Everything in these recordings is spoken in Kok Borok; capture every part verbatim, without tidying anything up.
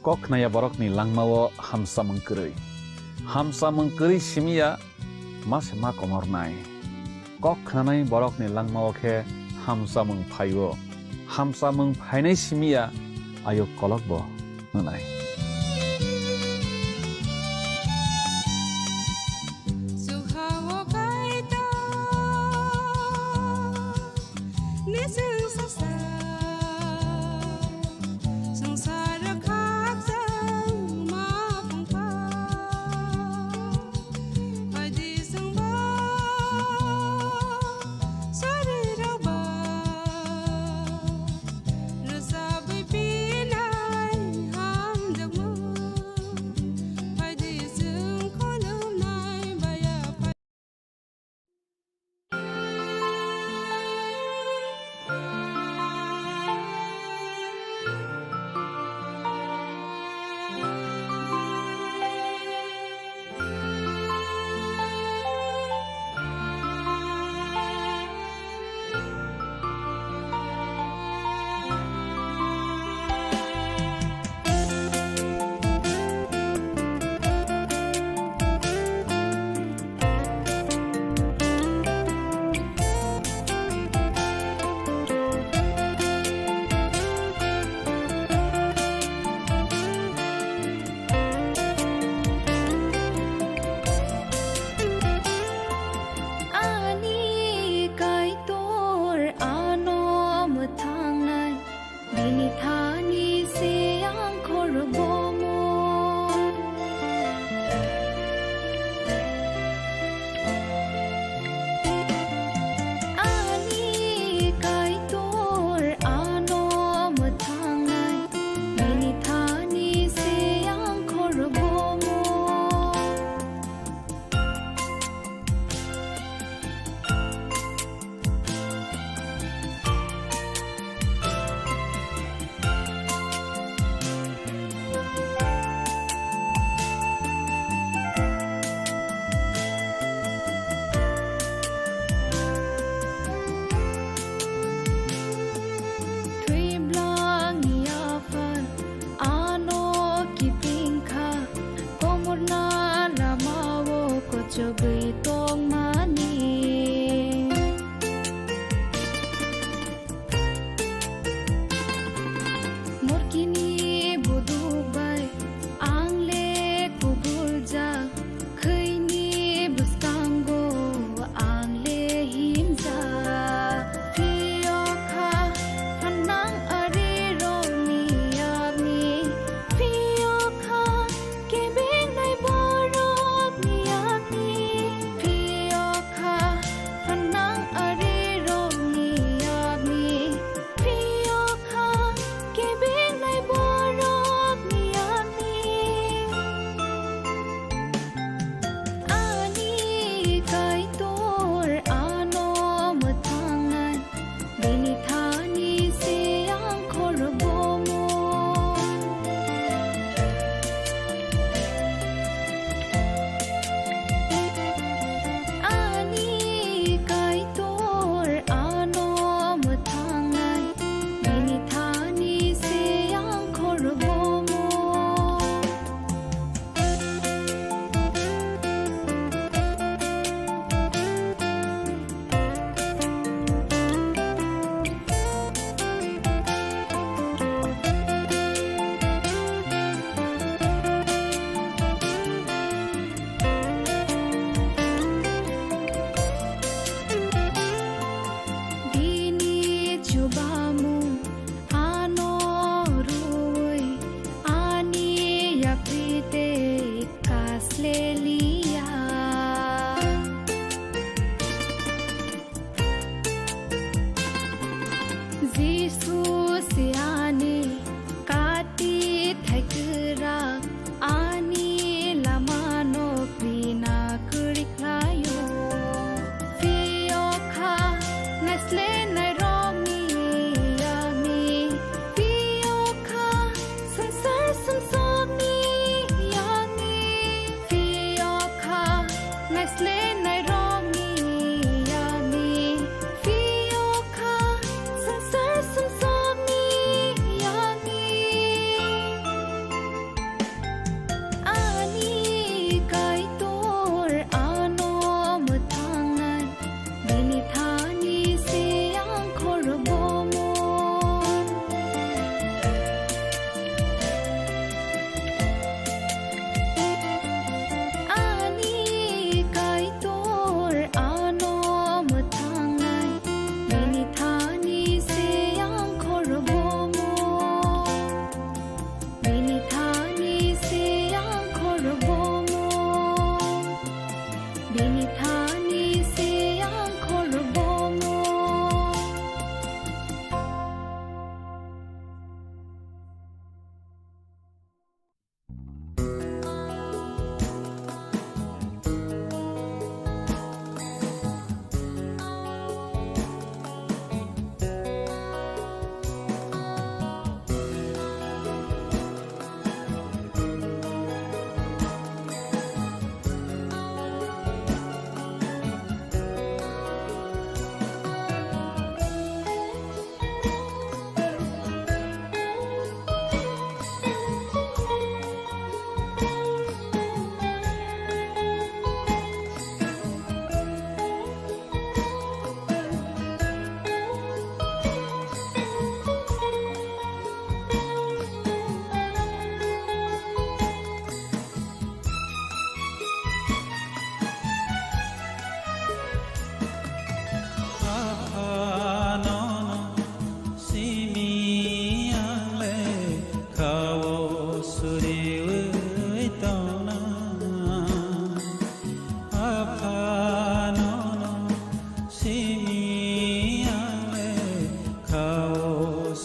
Kok khnaya borokni langmao hamsamung kwrwi. Hamsamung kwrwi simi ya ma se ma komornai. Kok khnanai borokni langmao khe hamsamung phaio. Hamsamung phainai simi ya ayuk kolokbo wngnai.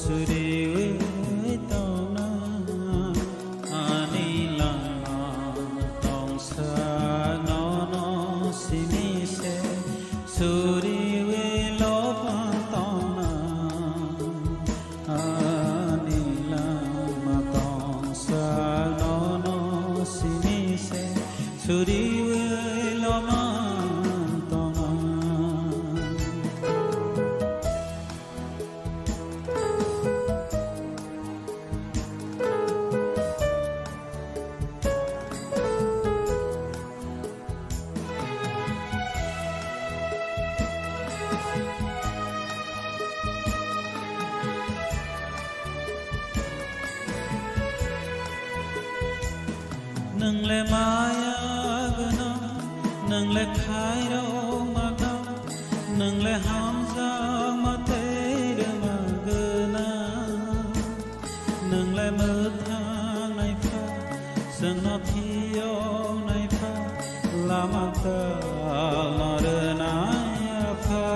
Suriwi tongna ani langma tongsa nono simi se. Suriwi lopang tongna ani langma tongsa nono simi se. Suriwi lopang tongna. Nwng le maya gwnang, nwng le khairokma gwnang, nwng le hamjakma tei rwma gwnang. Nwng le mwthang naipha, chwngno phiyok naipha, lama kwtal no rwnai Apha.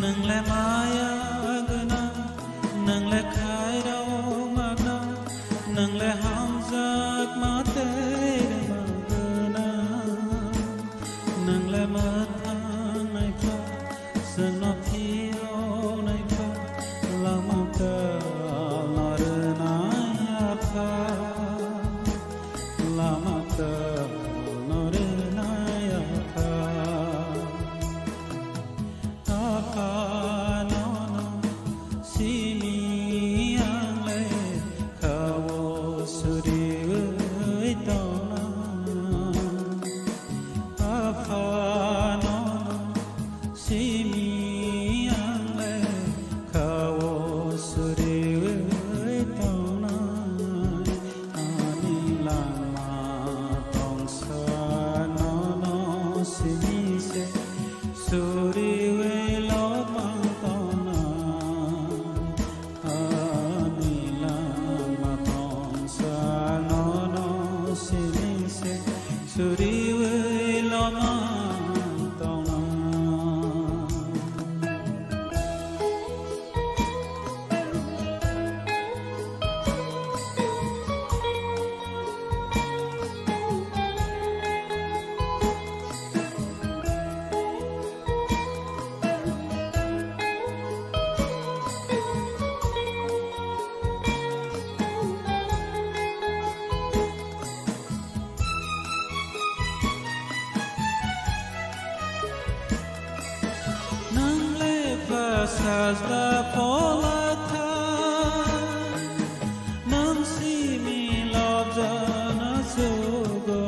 Nwng le maya gwnang, nwng le khairokma gwnang, nwng le hamjakma tei rwma gwnang, nwng le mwthang naipha, chwngno phiyok naipha, lama kwtal no rwnai Apha. Lama kwtal no rwnai Apha. Apha nono simi ang le kha-o suriwi tongna. Apha nono simi ang le kha-o suriwi tongnai. Ani langma tongsa nono simi se, suriwi lopang tongnai. Ani langma tongsa nono simi se, suriwi lopang tongnai. Nwng le pha sajla phola tha, nwng simi lobjana sugo.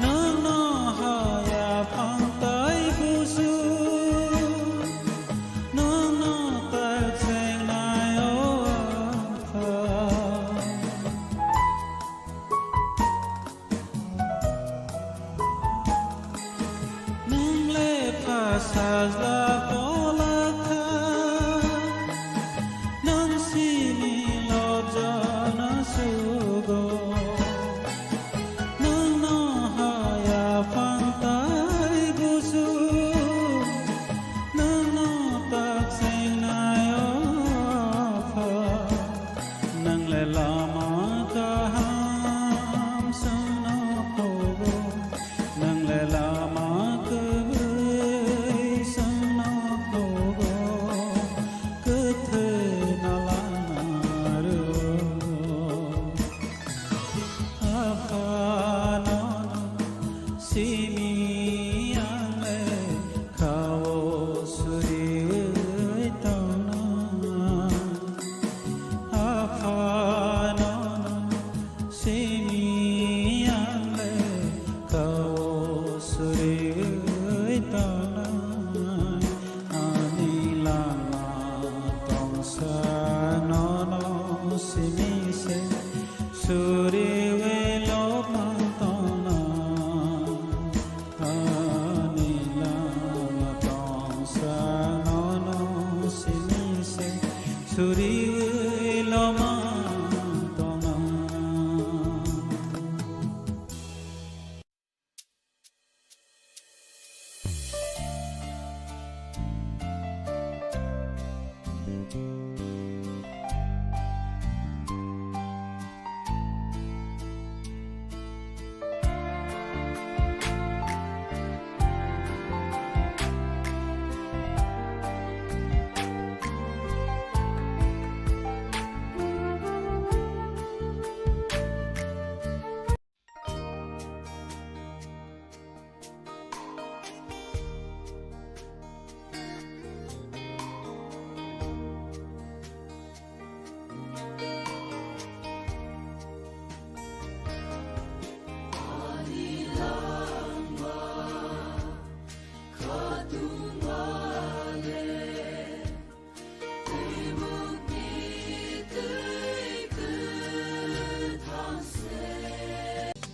Nwng no haya phang tai busu, nwng no tak chengnai o Apha. Nwng le pha sajla phola tha, nwng simi lobjana sugo. Nwng no haya phang tai busu, nwng no tak chengnai o Apha. Nwng le lama kaham chwngno phogo, nwng le lama kwrwi chwngno phogo, kwthwino lama rwo. Apha nono simi ang le kha-o suriwi tongna. Apha nono simi ang le kha-o suriwi tongna. Ani langma tongsa nono simi se, suriwi lopang tongna. Ani langma tongsa nono simi se, suriwi lopang tongna.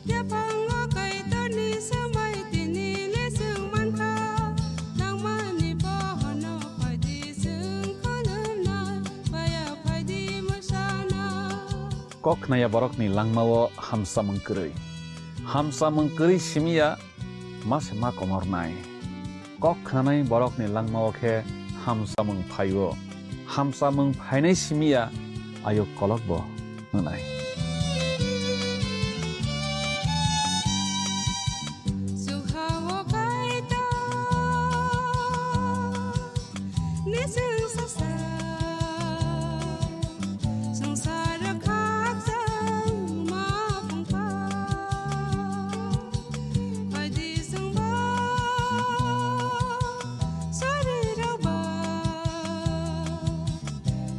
Yaphango Kaitorni swmai tini le chwng mankha, nangmani bohono phaidi chwng khulumnai, baya phaidi mwsana. Kok khnaya borokni langmao hamsamung kwrwi. Hamsamung kwrwi simiya ma se ma komornai. Kok khnanai borokni langmao khe hamsamung phaio. Hamsamung phainai simiya ayuk kolokbo wngnai. Sukhao Kaitor. Nising sasa songsar khakchangma phungkha. Phaidi chwngbo sorirokba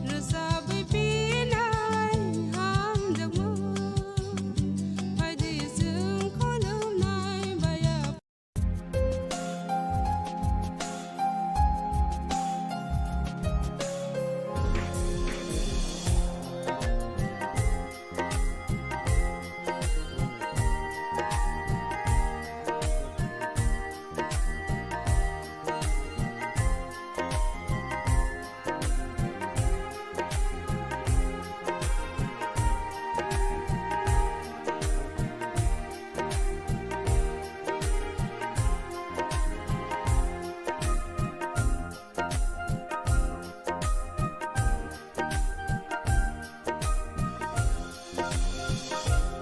rwchapwi pinai hamjakmung. Phaidi chwng khulumnai baya.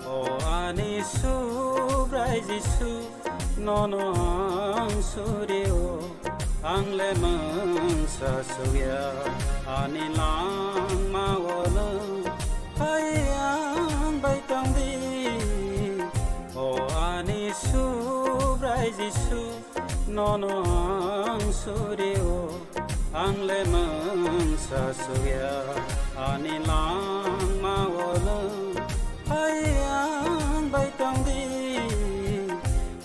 O ani Subrai Jisu, nono ang surio, ang le mungsa suya, ani langmao nwng hai ang bai tongdi. O ani Subrai Jisu, nono ang surio, ang le mungsa suya, ani langmao nwng hai ang bai tongdi.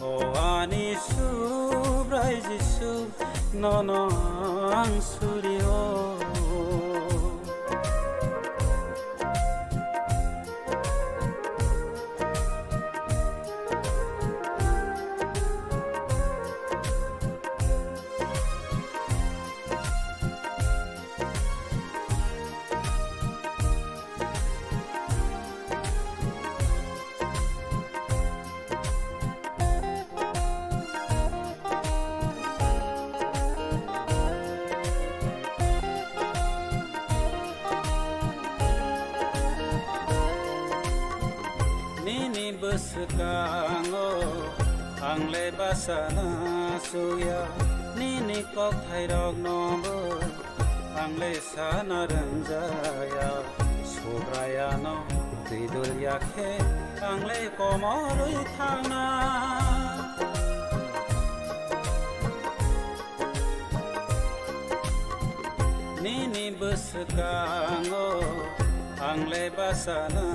O ani Subrai Jisu, nono ang surio. Nini bwswkango ang le bachana suya, nini kokthairokno bo ang le sana rwngjaya. Subraiyano twi dul ya khe ang le komorwi thangna. Nini bwswkango ang le bachana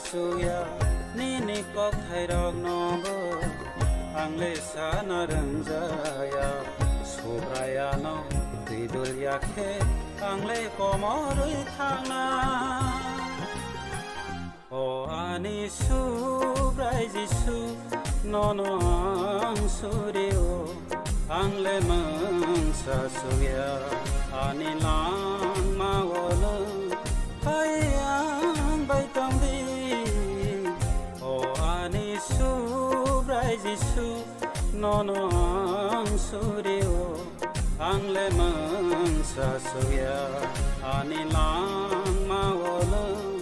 suya, nini kokthairokno bo ang le sana rwngjaya. Subraiyano twi dul ya khe ang le komorwi thangna. O ani Subrai Jisu, nono ang surio, ang le mungsa suya, ani langmao nwng hai ang bai tongdi. O ani Subrai Jisu, nono ang surio, Ang le mungsa suya, ani langma o nwng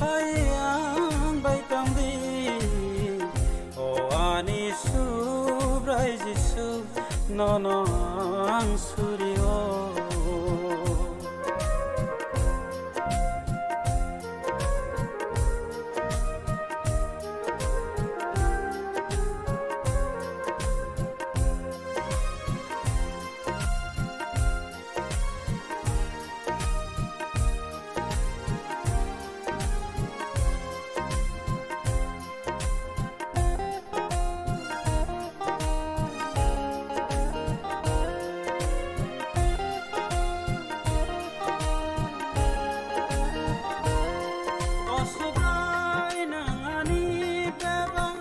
hai ang bai tong di. O ani Subrai Jisu, nono ang suri o. O Subrai, nwng ani bebak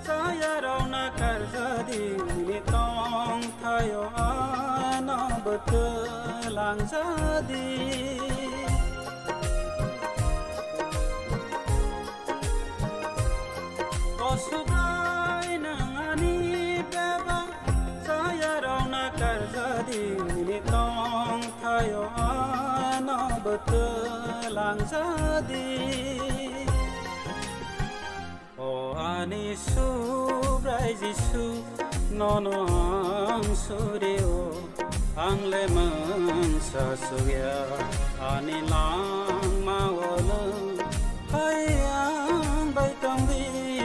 chayarokno karjadi, nini tongthaio ano bwtwlang jadi. O Subrai, nwng ani bebak chayarokno karjadi, nini tongthaio ano bwtwlang jadi. O ani Subrai Jisu, nono ang suri o. Ang le mungsa suya, ani langma o nwng hai ang bai tong di.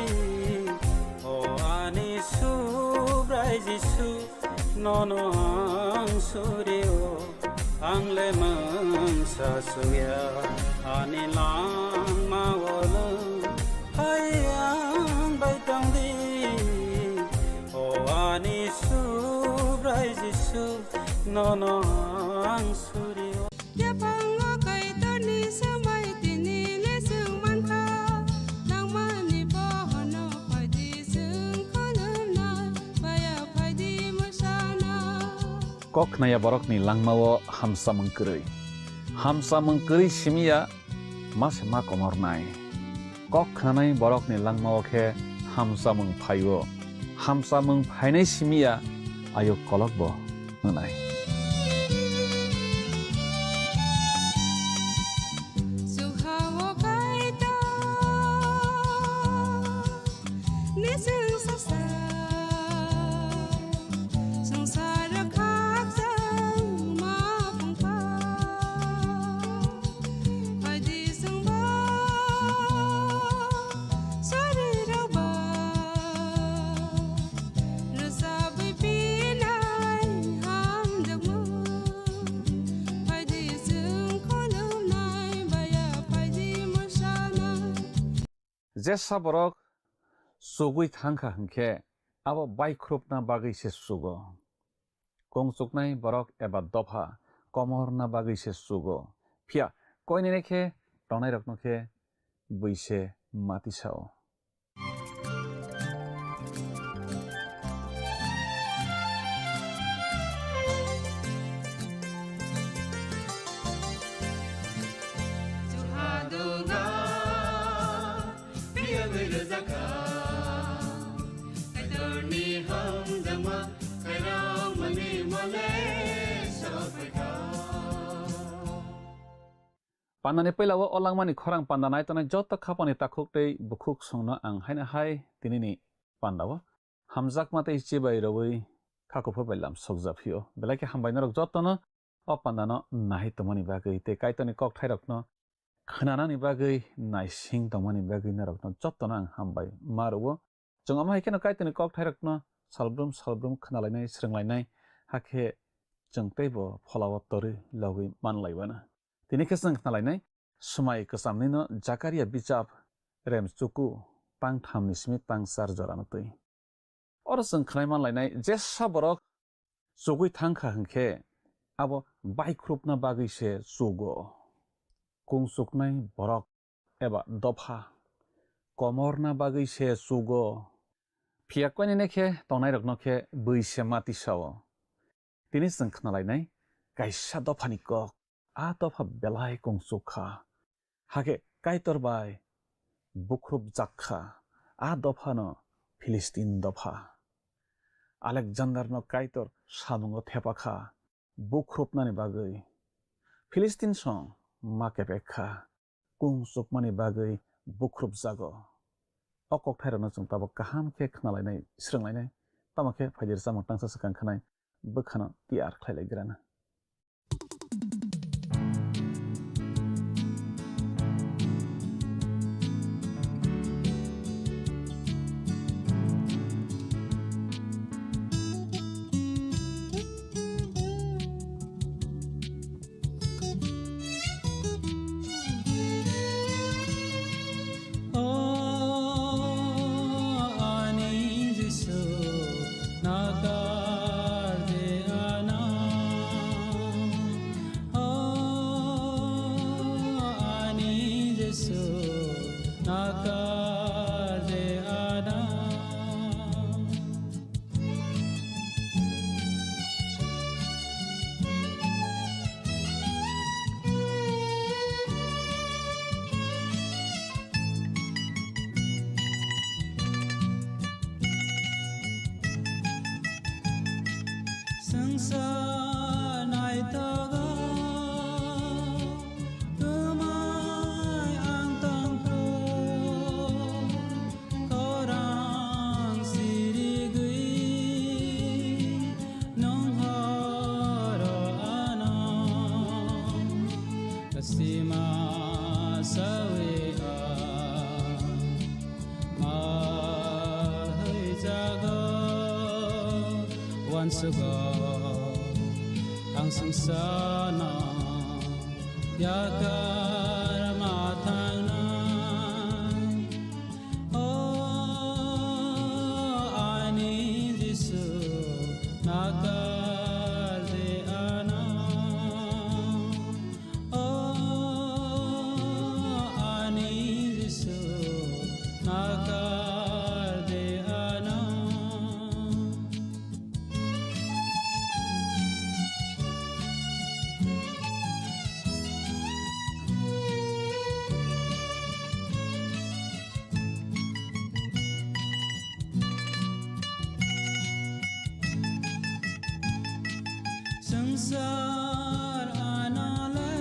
O ani Subrai Jisu, nono ang suri o. Ang le mungsa suya, ani langma o nwng hai ang bai tong di. O ani Subrai Jisu, nono ang suri o. Yaphango Kaitorni swmai tini le chwng mankha, nangmani bohono phaidi chwng khulumnai, baya phaidi mwsana. Kok khnaya borokni langmao hamsamung kwrwi. Hamsamung kwrwi simiya ma se ma komornai. Kok khnanai borokni langmao khe hamsamung phaio. Hamsamung phainai simiya ayuk kolokbo wngnai. Sukhao Kaitor. Nising sasa, sangsar khakchang ma phungkha. Phaidi chwngbo sari rokba, rwchabwi pinai hamjakmung. Phaidi chwng khulumnai baya phaidi mwsana. Jesa borok chugwi thangkha hwnkhe, abo baikhwrupna bagwi se chugo. Kung chuknai borok eba dopha komorna bagwi se chugo. Phiya koinene khe tongnairokno khe bui se mati sao. Juha dungga, phiyogwi rwjakha. Kaitorni hamjakma, khairokmani mole sophaikha. Pandani puilao o langmani khorang panda naitongnai joto khapani takhuk tei bukhuk songno ang haino hai tinini pandao hamjakma tei chibai rwui kha kuphur bai lam sokjaphio. Belai khe hambai norok jotono o pandano nahai tongmani bagwi tei Kaitorni kokthairokno khwnanani bagwi naising tongmani bagwi norokno jotono ang hambai ma rwo. Chwng omo hai kheno Kaitorni kokthairokno salbrum salbrum khwnalainai, swrwnglainai, hakhe chwng teibo pholao torwi logwi manlaiwano. Tini khe chwng khwnalainai swmai kwchamnino Jakaria bichap remchuku tang thamni simi tang char jorano twi. Oro chwng khwnai manlainai, jesa borok chugwi thangkha hwnkhe abo baikhwrupna bagwi se chugo. Kung chuknai borok eba dopha komorna bagwi se chugo. Phiya koinene khe tongnairokno khe bui se mati sao. Tini chwng khwnalainai kaisa dophani kok. A dopha belai kung chuk kha. Hakhe Kaitor bai bukhrup jak kha. A dophano Philistin dopha. Alexanderno Kaitor samungo thepa kha. bukhrupnani bagwi Philistin song ma kepek kha, kung chukmani bagwi bukhrupjago. O kokthairokno chwng tabuk kaham khe khnalainai, swrwnglainai, tamo khe phaidi rwchapmung tangsa swkang khanai bwkhano tiyar khlai lai grana. O ani Jisu, nakar de ana. O ani Jisu, nakar de ana. Swngchar naithogo, twmai ang tongkho. Khorang sirigwi nwng horo ano sima sawi ang mahai jago wansugo ang swngchar no yakar ma thangnai. O ani Jisu, nakar de ano. O ani Jisu, nakar de ano. Swngchar anale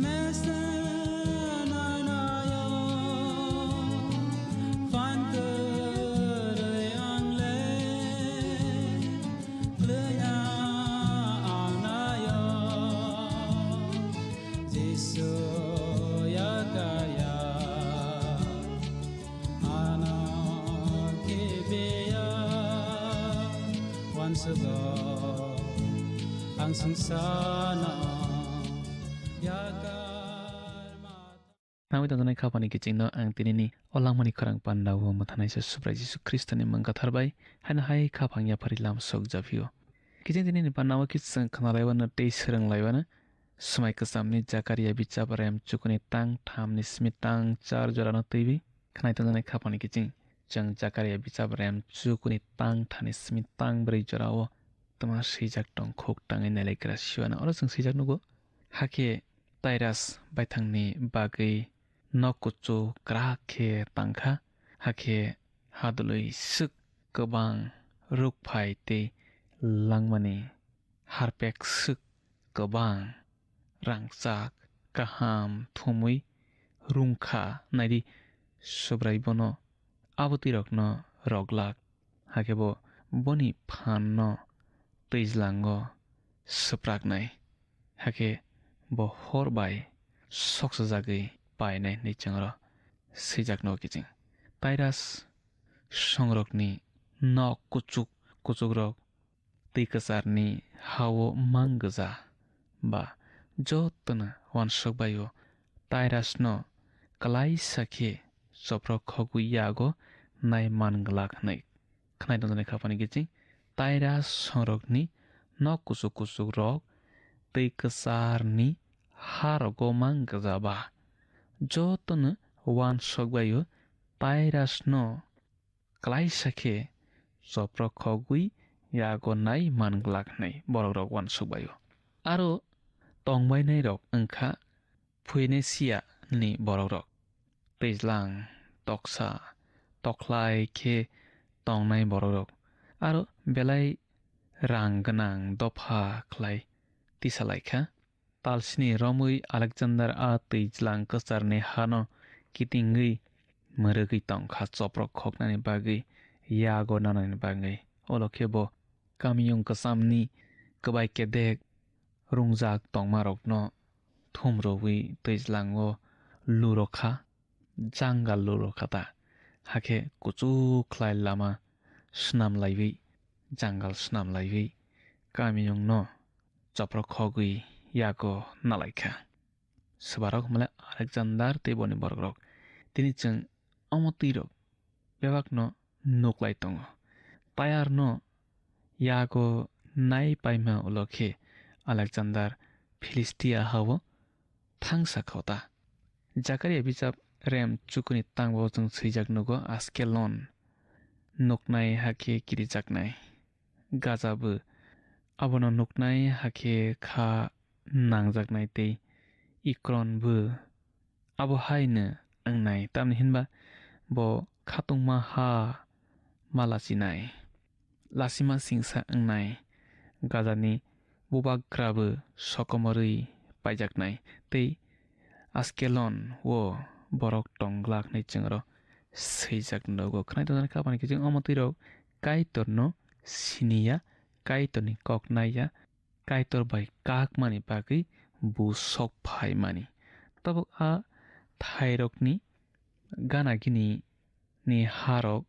mesten anayo phan kwrwi angle kwlwya ang nayo Jisu yakaya ano khibiya wansugo ang swngchar no yakar ma. Nangwi tongjaknai khapani kichingno ang tinini o langmani khorang pandao mwthanaisa Subrai Jisu Khristoni mung kwthar bai haino hai khaphang yaphari lam sok japhio. Kiching tinini pandao khe chwng khna laiwano tei swrwng laiwano Swmai Kwchamni Jakaria bichap rem chukuni tang thamni simi tang char jorano twiwi khnai tongjaknai khapani kiching. Chwng Jakaria bichap rem chukuni tang thani simi tang brwi jorao twma swijak tong khuk tangwi nailai gra siwana. Oro chwng swijak nugo, hakhe Tairas baithangni bagwi nok kuchuk kwrak khe tangkha, hakhe hadwlwi swk kwbang rukphai tei langmani harpek swk kwbang rangchak kaham thumwi rungkha. Naidi, Subrai bono abotwirokno rwglak, hakhe bo boni phanno twijlango swpraknai, hakhe bo hor bai soksajagwi painai hwnwi chwngno swijak nugo kiching. Tairas songrokni nok kuchuk kuchukrok twi kwcharni ha-o mang gwja ba jotono uansuk bai-o Tairasno klaisa khe choprok khogwi yago nai man glak hwnwi. Khwnai tongjaknai khaphani kiching, Tairas songrokni nok kuchuk kuchukrok twi kwcharni ha rogo mang gwja ba jotono uansuk bai-o Tairasno klaisa khe choprok khogwi yago nai man glak hwnwi borokrok uansuk bai-o. Aro tongbainairok wngkha Phoeniciani borokrok, twijlang toksa tokhlai khe tongnai borokrok, aro belai rang gwnang dopha khlai tisa lai kha. Talsini romwi Alexander a twijlang kwcharni hano kitingwi mwrwgwi tong kha, choprok khoknani bagwi, yago nanani bagwi. Ulo khe bo kamiyung kwchamni kwbai kedek rungjak tongmarokno thumrwui twijlango luro kha, jangal luro kha ta. Hakhe kuchuk khlai lama swnam laiwi, jangal swnam laiwi kamiyungno choprok khogwi yago nalai kha. Swbarok hwnmale Alexander tei boni bororok. Tini chwng omo twirok bebakno nuklai tongo. Tayarno yago nai paima ulo khe Alexander Philistia ha-o thangsa khota. Jakaria bijap rem chukuni tangbo chwng swijak nugo, Askelon nuknai hakhe kirijaknai. Gaza bo abono nuknai hakhe kha nangjaknai tei Ekron bo abo haino wngnai, tamni hinba bo khatungma ha ma lachinai, lachima singsa wngnai. Gazani bubagrabo sokomorwi paijaknai tei Askelon o borok tongglak hinwi chwngno swijak nugo. Khwnai tongjaknai kha bani kiching omo twirok Kaitorno siniya, Kaitorni kok naiya, Kaitor bai kakmani bagwi bo sok phaimani. Tabuk a thairokni gana gini ni harok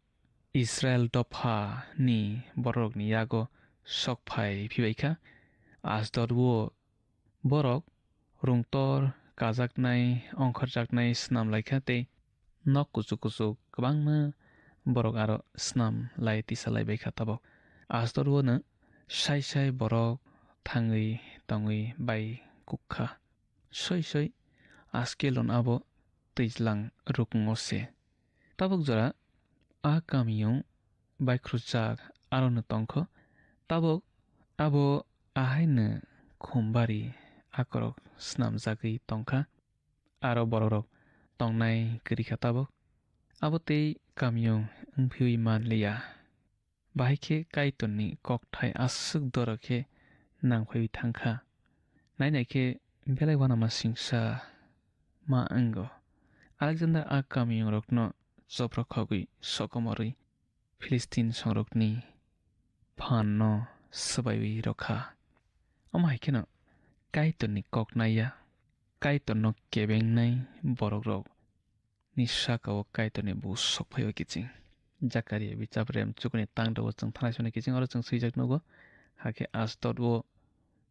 Israel dopha ni bororokni yago sok phai phibai kha. Asdod o borok rungtor kajaknai, ongkhorjaknai snam lai kha tei nok kuchuk kuchuk kwbangma borok aro snam lai tisa lai bai kha tabuk. Asdod o no sai sai borok thangwi tongwi bai kuk kha. Soi soi Askelon abo twijlang rukung o se. Tabuk jora a kamiyung baikhrujak aro no tongkho. Tabuk abo ahaino khumbari akorok snamjagwi tongkha, aro borokrok tongnai kwrwi kha tabuk. Abo tei kamiyung wngphiwi man liya. Bahai khe Kaitorni kokthai aswk doro khe nangphaiwi thang kha. Nainai khe belai uanama singsa ma wngo. Alexander a kamiyungrokno choprok khogwi sokomorwi Philistin songrokni phanno swbaiwi rw kha. Omo hai kheno Kaitorni kok naiya, Kaitorno kebengnai borokrok ni saka o Kaitorni buj sok phai o kiching. Jakaria bichap rem chukuni tangdo o chwng thanai soni kiching oro chwng swijak nugo. Hakhe Asdod o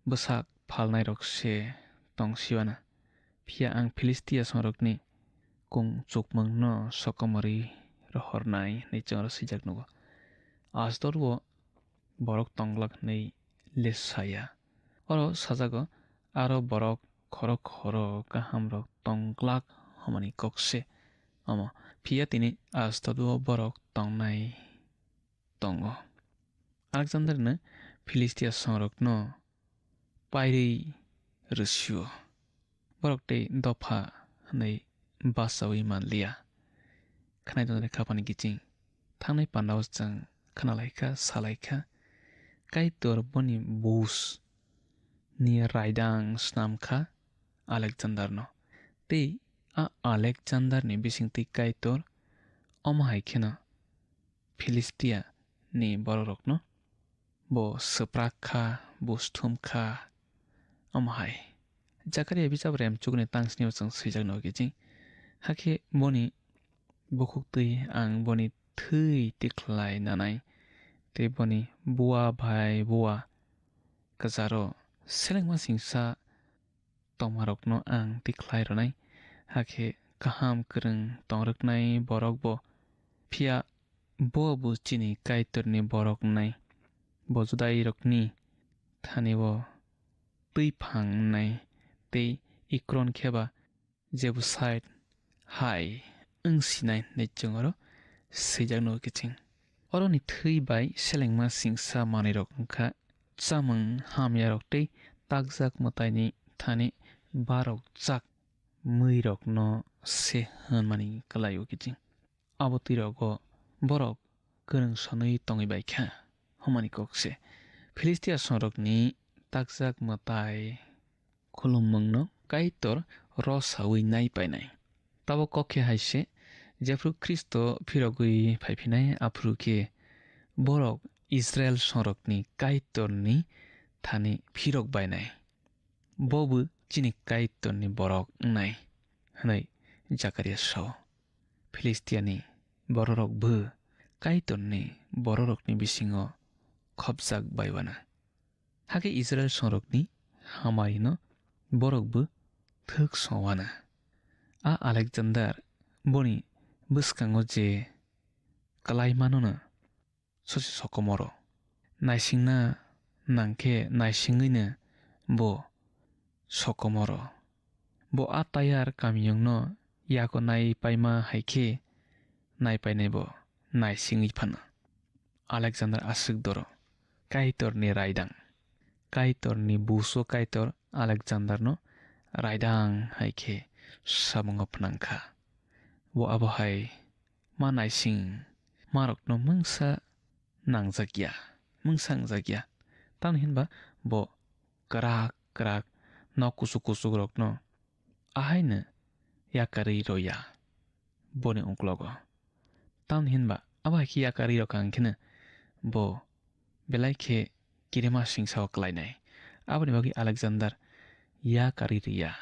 bwsak phalnairok se tong siwana. Phiya ang Philistia songrokni kung chukmungno sokomorwi rohornai hinwi chwng oro swijak nugo. Asdod o borok tonglak hinwi lesaya. Oro sajago, aro borok khoro khoro kahamrok tong glak hwnmani kok se omo. Phiya tini Asdod o borok tongnai tongo. Alexander no Philistia songrokno pairwi rwsio. Borok tei dopha hwnwi bachaui man liya. Khwnai tongnai kha bani kiching. Thangnai pandao chwng khna lai kha, sa lai kha, Kaitor boni buj ni raidang snam kha Alexander no. Tei a Alexander ni bising twi Kaitor omo hai kheno Philistia ni borok rokno bo swprak kha, bo sthum kha. Omo hai Jakaria bijap rem chukni tang sini o chwng swijak no kiching. Hakhe boni bukhuk twi ang boni thwi tikhlai nanai, tei boni bua bai bua kwcharo selengma singsa tongmarokno ang tikhlai rwnai. Hakhe kaham kwrwng tongrwknai borok bo, phiya bo bo chini Kaitorni borok wngnai. Bo Judairokni thani-o twi phang wngnai tei Ekron khe ba Jebusait hai wng sinai hinwi chwng oro swijak nugo kiching. Oroni thwi bai selengma singsa manwirok wngkha chamung hamyarok tei takjak mwtaini thani barokjak mwirokno se hwnmani kwlaio kiching. Abo twirogo borok kwrwng sonwi tongwi bai kha hwnmani kok se. Philistia songrokni takjak mwtai khulummungno Kaitor rosaui nai painai. Tabuk kok khe hai se, jephru Khristo phirogwi phaiphinai, aphuru khe borok Israil songrokni Kaitorni thani phirok bainai. Bo bo chini Kaitorni borok wngnai, hwnwi Jakaria sao. Philistiani bororok bo Kaitorni bororokni bisingo khopjak bai wana. Hakhe Israil songrokni hamarino borok bo thwk song wana. A Alexander boni bwskango je kwlai manono sosi sokomoro. Naisingna nangkhe naisingwino bo sokomoro. Bo a tayar kamiyungno yago nai paima hai khe nai painai bo naisingwi phano. Alexander aswk doro. Kaitorni raidang. Kaitorni buso Kaitor Alexanderno raidang hai khe samungo phnang kha. Bo abo hai ma naising marokno mungsa nangjak ya, mungsa wngjak ya. Tamni hinba bo kwrak kwrak nok kuchuk kuchuk rokno ahaino yakarwi rw ya boni uklogo. Tamni hinba abo hai khe yakarwi rw kha hwn kheno bo belai khe kirima singsa o klainai. Aboni bagwi Alexander yakarwi rw ya.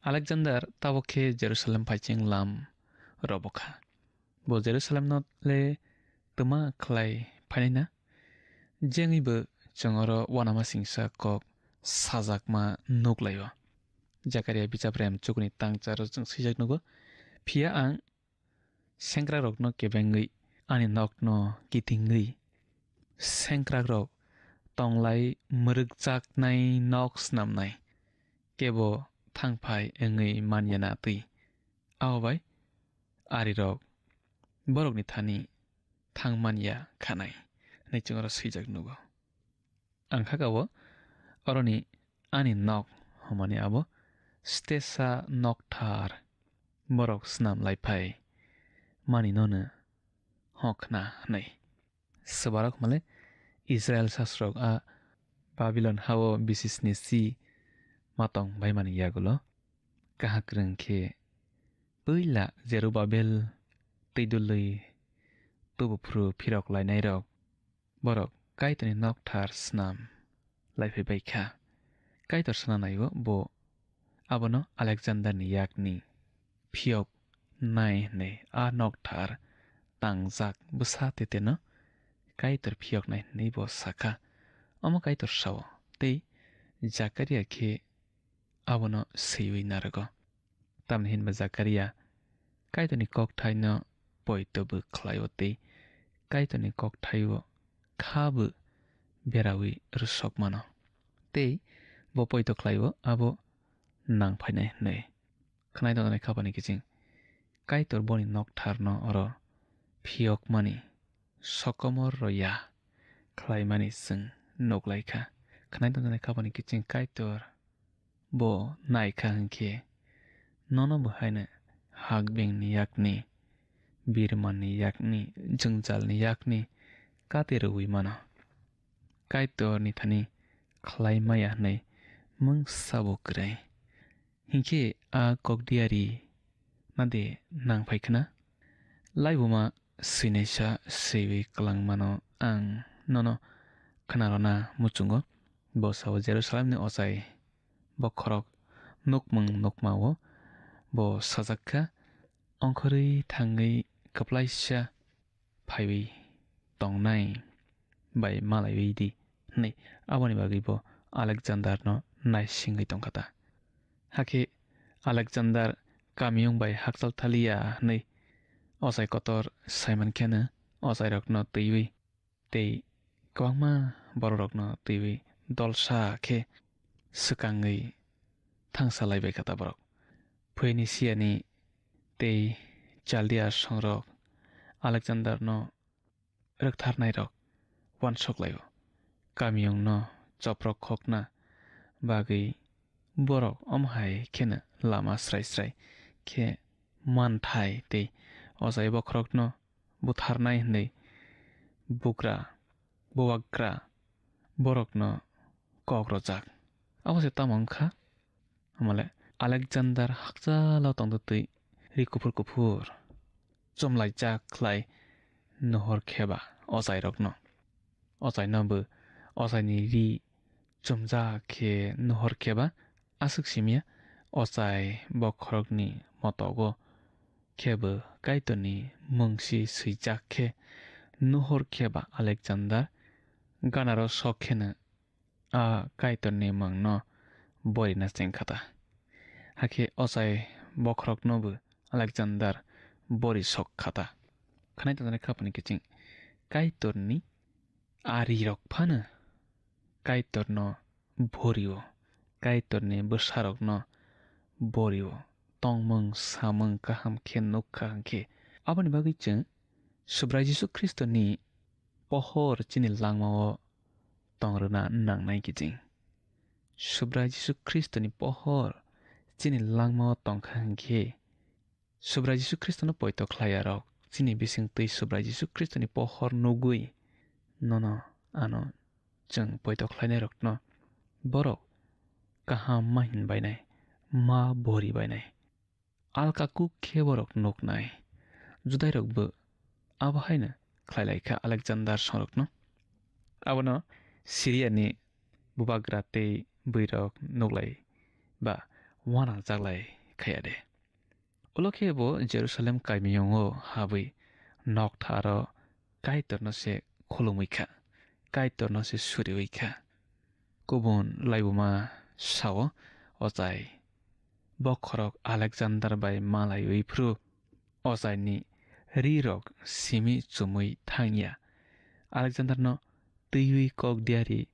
Alexander tabuk khe Jerusalem phaicheng lam robo kha. Bo Jerusalemno le twma khlai phainai na? Jengwi bo chwng oro uanama singsa kok sajakma nuk lai-o. Jakaria bichaprem chukuni tangcharo chwng swijak nugo. Phiya ang sengkrakrokno kebengwi ani nokno kitingwi sengkrakrok tonglai mwrwkjaknai nok snamnai kebo thangphai wngwi manya na twi. Abo bai arirok borokni thani thang man ya khanai, hwnwi chwng oro swijak nugo. Ang kha kabo oroni ani nok hwnmani abo stesa nokthar borok snam lai phai mani nono hok khna hwnwi. Swbarok hwnmale Israel sasrok a Babilon hao bisisni si matong baimani yagulo kaham kwrwng khe puila Jerubabel twidulwi tubuphru phirok lainairok borok Kaitorni nokthar snam laiphai bai kha. Kaitor sana nai-o bo abono Alexanderni yakni phiyok nai hwnwi a nokthar tangjak bwsa teteno Kaitor phiyok nai hwnwi bo sa kha. Omo Kaitor sao, tei Jakaria khe abono swiwi narwgo. Tamni hinba Jakaria Kaitorni kokthaino poito bo khlai-o tei Kaitorni kokthaio kha bo beraui rwsok mano. Tei bo poito khlai-o abo nang phainai hwnwi. Khwnai tongjaknai khapani kiching Kaitor boni noktharno oro phiyokmani sokomor rw ya khlaimani chwng nuk lai kha. Khwnai tongjaknai khapani kiching Kaitor bo nai kha hwn khe nono bo haino hakbengni yakni, birmanni yakni, jwngjalni yakni kate rwui mano. Kaitorni thani khlai maya hwnwi mungsa bo kwrwi. Hinkhe a kokdiyari na de nang phai khna? Laibuma swinaisa swiwi kwlangmano ang nono khwnarwna muchungo. Bo sao Jerusalemni ochai bokhorok nukmung nukmao bo sajak kha, ongkhorwi thangwi kwplaisa phaiwi tongnai bai malaiwi di hwnwi. Aboni bagwi bo Alexanderno naisingwi tong kha ta. Hakhe Alexander kamiyung bai hakchal thaliya hwnwi ochai kotor saiman kheno ochairokno twiwi tei kwbangma bororokno twiwi dolsa khe swkangwi thangsa lai bai kha ta borok. Phoeniciani tei Chaldia songrok Alexanderno rwktharnairok uansuk lai-o. Kamiyungno choprok khokna bagwi borok omo hai kheno lama srai srai khe manthai tei ochai bokhorokno butharnai hwnwi bugra, bubagra borokno kok rwjak. Abo se tamo wngkha? Hamale Alexander hakchalo tongtwtwi ri kuphur kuphur chumlaijak khlai nuhor khe ba ochairokno. Ochaino bo ochaini ri chumjak khe nuhor khe ba aswk simiya ochai bokhorokni motogo khe bo Kaitorni mungsi swijak khe nuhor khe ba Alexander ganaro sok kheno a Kaitorni mungno borina chengkhata. Hakhe ochai bokhoroknobo Alexander bori sokkhata. Khnai tongjaknai khapani kiching Kaitorni arirok phano Kaitorno borio, Kaitorni bwsarokno borio, tongmung samung kaham khe nukha hwnkhe. Aboni bagwi chwng Subrai Jisu Khristoni pohor chini langmao tongrwna nangnai kiching. Subrai Jisu Khristoni pohor chini langmao tongkha hwnkhe, Subrai Jisu Khristono poito khlaiyarok, chini bisingtwi Subrai Jisu Khristoni pohor nugwi nono ano chwng poito khlainairokno borok kaham ma hin bainai, ma bori bainai. Alka kuk khe borok nuknai. Judairokbo abo haino khlai lai kha Alexander songrokno. Abono Siriani bubagra tei bwirok nuklai ba uanajak lai khaya de. Ulo khe bo Jerusalem kamiyungo habwi noktharo Kaitorno se khulumwi kha, Kaitorno se suriwi kha. Kubun laibuma sao, ochai bokhorok Alexander bai malaiwi phru ochaini rirok simi chumui thangya. Alexanderno twiwi kok diari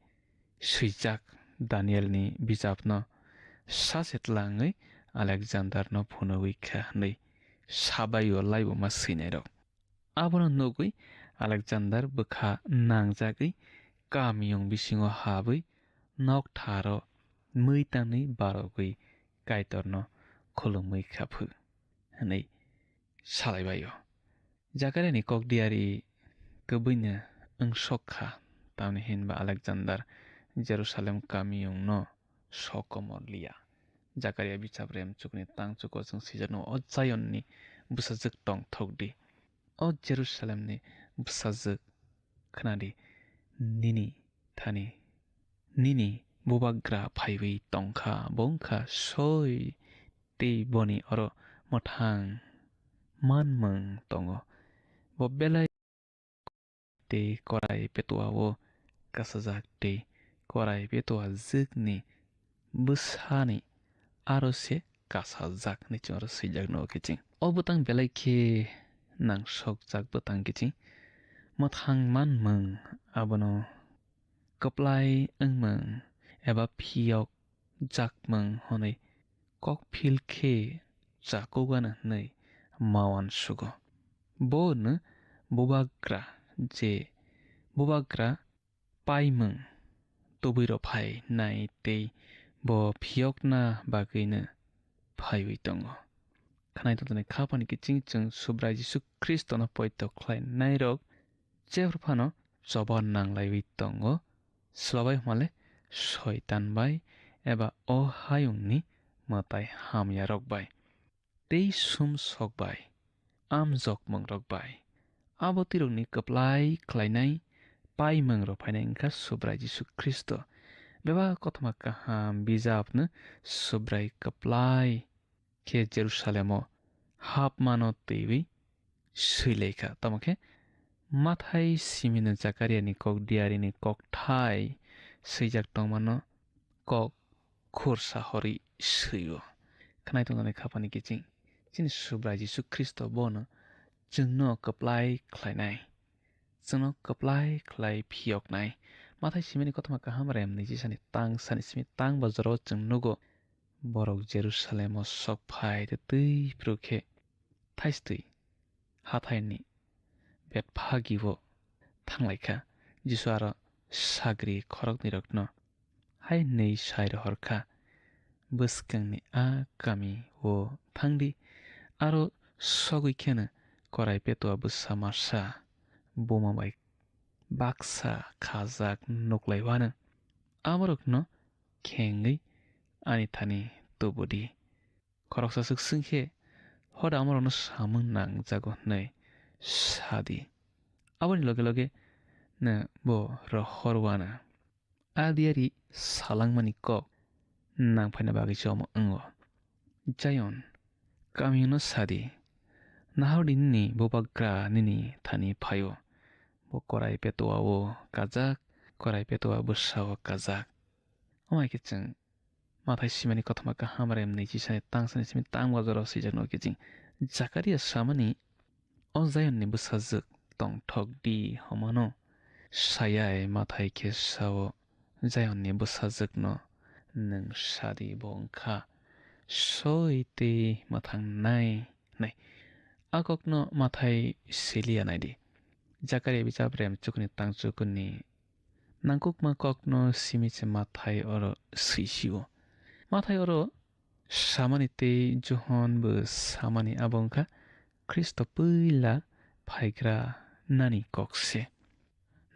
swijak Danielni bijapno sache tlangwi Alexanderno phunugwi kha hwnwi sabaio laibuma swinairok. Abono nugwi Alexander bwkha nangjagwi kamiyung bisingo habwi noktharo mwi tanwi barogwi Kaitorno khulumwi kha phu hwnwi salaibaio. Jakariani kok diari kwbwino wngsok kha, tamni hinba Alexander Jerusalem kamiyungno sokomor liya. Jakaria bichap rem chukni tang chuko chwng swijak nw o Zionni bwsajwk tongthok di. O Jerusalemni bwsajwk khna di, nini thani nini bubagra phaiwi tongkha, bo wngkha soi tei boni oro mwthang manmung tongo. Bo belai tei korai petuao kasajak tei korai petua jwkni bwsani aro se kasajak hinwi chwng oro swijak nugo kiching. O bwtang belai khe nangsokjak bwtang kiching. Mwthang manmung abono kwplai wngmung eba phiyok jakmung hwnwi kokphil khe chakugana hwnwi ma uansugo. Bo hwno bubagra je bubagra paimung tubui rw phainai tei bo phiyokna bagwino phaiwi tongo. Khnai tongthokni kha phani kiching chwng Subrai Jisu Khristono poito khlainairok jephru phano choba nanglaiwi tongo, swbabai hwnmale Soitan bai eba o hayungni mwtai hamyarok bai tei sumsok bai, amjokmungrok bai. Abo twirokni kwplai khlainai paimung rw phainai wngkha Subrai Jisu Khristo. Bebak kothoma kaham bijapno Subrai kwplai khe Jerusalemo hapmano twiwi swilaikha. Tamo khe Mathai simino Jakariani kok diarini kokthai swijak tongmano kok khursa horwi swio. Khnai tongjaknai kha phani kiching. Chini Subrai Jisu Khristo bono chwngno kwplai khlainai. Chwngno kwplai khlai phiyoknai. Mathai simini kothoma kaham rem niji sani tang sani simi tang bojoro chwng nugo. Borok Jerusalemo sok phai twi twi phru khe thaistwi hathaini Betphagio thanglaikha. Jisu aro sagri khoroknwirokno hai hwnwi sai rohorkha, "Bwskangni a kami-o thangdi, aro sogwi kheno korai petua bwsa masa buma bai baksa khajak nuklai wano. Amorokno khengwi ani thani tubudi. Khoroksa swk swng khe, "Hoda amorokno samung nangjago," hwnwi sadi. Aboni loge loge no bo rohor wana. A diyari salangmani kok nangphaina bagwi se omo wngo. Zion, kamiyungno sadi, "Nahordi nini bubagra nini thani phaio. Bo korai petoa-o kajak, korai petoa bwsa-o kajak." Omo hai khe chwng Mathai simani kothoma kaham rem nwichi sani tang sani simi tang bojoro swijak nukhe chwng Jakaria samani, "O Zionni bwsajwk tongthok di homano." Sayai Mathai khe sao, "Zionni bwsajwkno nwng sadi bo wngkha soi tei mwthangnai," hwnwi. A kokno Mathai siliya naidi. Jakaria bijap rem chukuni tang chukuni nangkukma kokno simi se Mathai oro swisio. Mathai oro samani tei Johon bo samani abo wngkha Khristo puila phaigra nani kok se.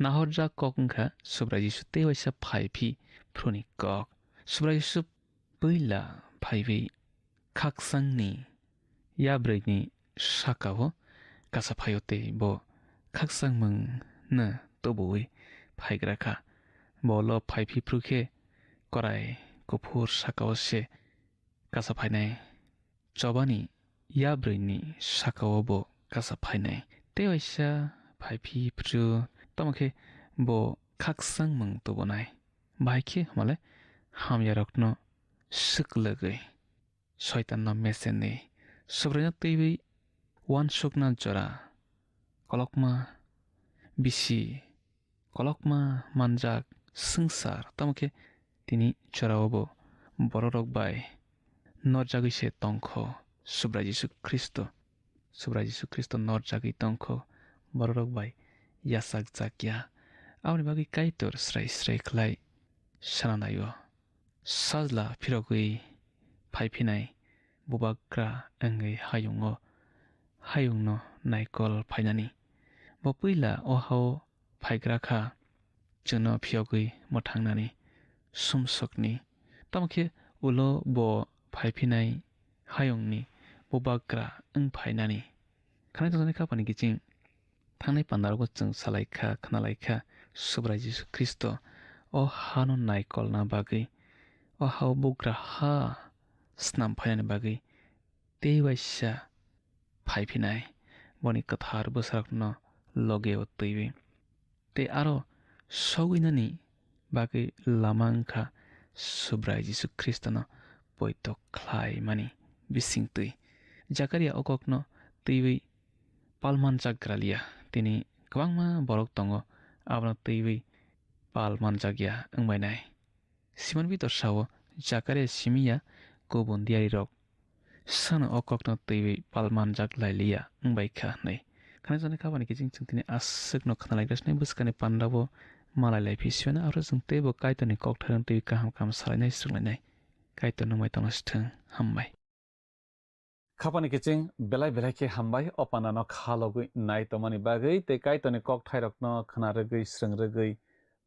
Nahorjak kok wngkha Subrai Jisu tei waisa phai phi phruni kok. Subrai Jisu puila phaiwi khakchangni yabrwini sakao kasa phaio tei bo khakchangmung no tubuwi phaigra kha. Bo lo phai phi phru khe korai kuphur sakao se kasa phainai. Chobani yabrwini sakao bo kasa phainai. Tei waisa phai phi phru tamo khe bo khakchangmung tubunai. Bahai khe hwnmale hamyarokno swklwgwi, Soitanno mesenwi, Subraino twiwi uansukna jora, kolokma bisi, kolokma manjak swngchar, tamo khe tini jorao bo bororok bai norjagwi se tongkho Subrai Jisu Khristo. Subrai Jisu Khristo norjagwi tongkho bororok bai yachakjakya. Aboni bagwi Kaitor srai srai khlai sana naio. Sajla phirogwi phai phinai bubagra wngwi hayungo, hayungno naikol phainani. Bo puila o hao phaigra kha, chwngno phiyogwi mwthangnani sumsokni. Tamo khe ulo bo phai phinai hayungni bubagra wng phainani. Khanai tongjaknai khapani kiching thangnai pandarogo chwng salai kha, khna lai kha, Subrai Jisu Khristo o hano naikolna bagwi, o hao bugra ha snam phainani bagwi tei waisa phai phinai, boni kwthar bwsarokno logeo twiwi. Tei aro sogwinani bagwi lama wngkha Subrai Jisu Khristono poito khlaimani bisingtwi. Jakaria o kokno twiwi palmanjak gralia, tini kwbangma borok tongo abono twiwi palmanjakya wngbainai. Simon Pitor sao, Jakaria simi ya, kubun diyarirok sano o kokno twiwi palmanjak lailiya wngbai kha hwnwi. Khana jani khabani kiching chwng tini aswkno khna lai gasnai bwskani pandabo malai lai phi siwano aro chwng teibo Kaitorni kokthairokno twiwi kaham kaham salainai swrwnglainai. Kaitor nungbai tongna swthwng. Hambai. Khapani kiching belai belai khe hambai o pandano kha logwi nai tongmani bagwi tei Kaitorni kokthairokno khna rwgwi swrwng rwgwi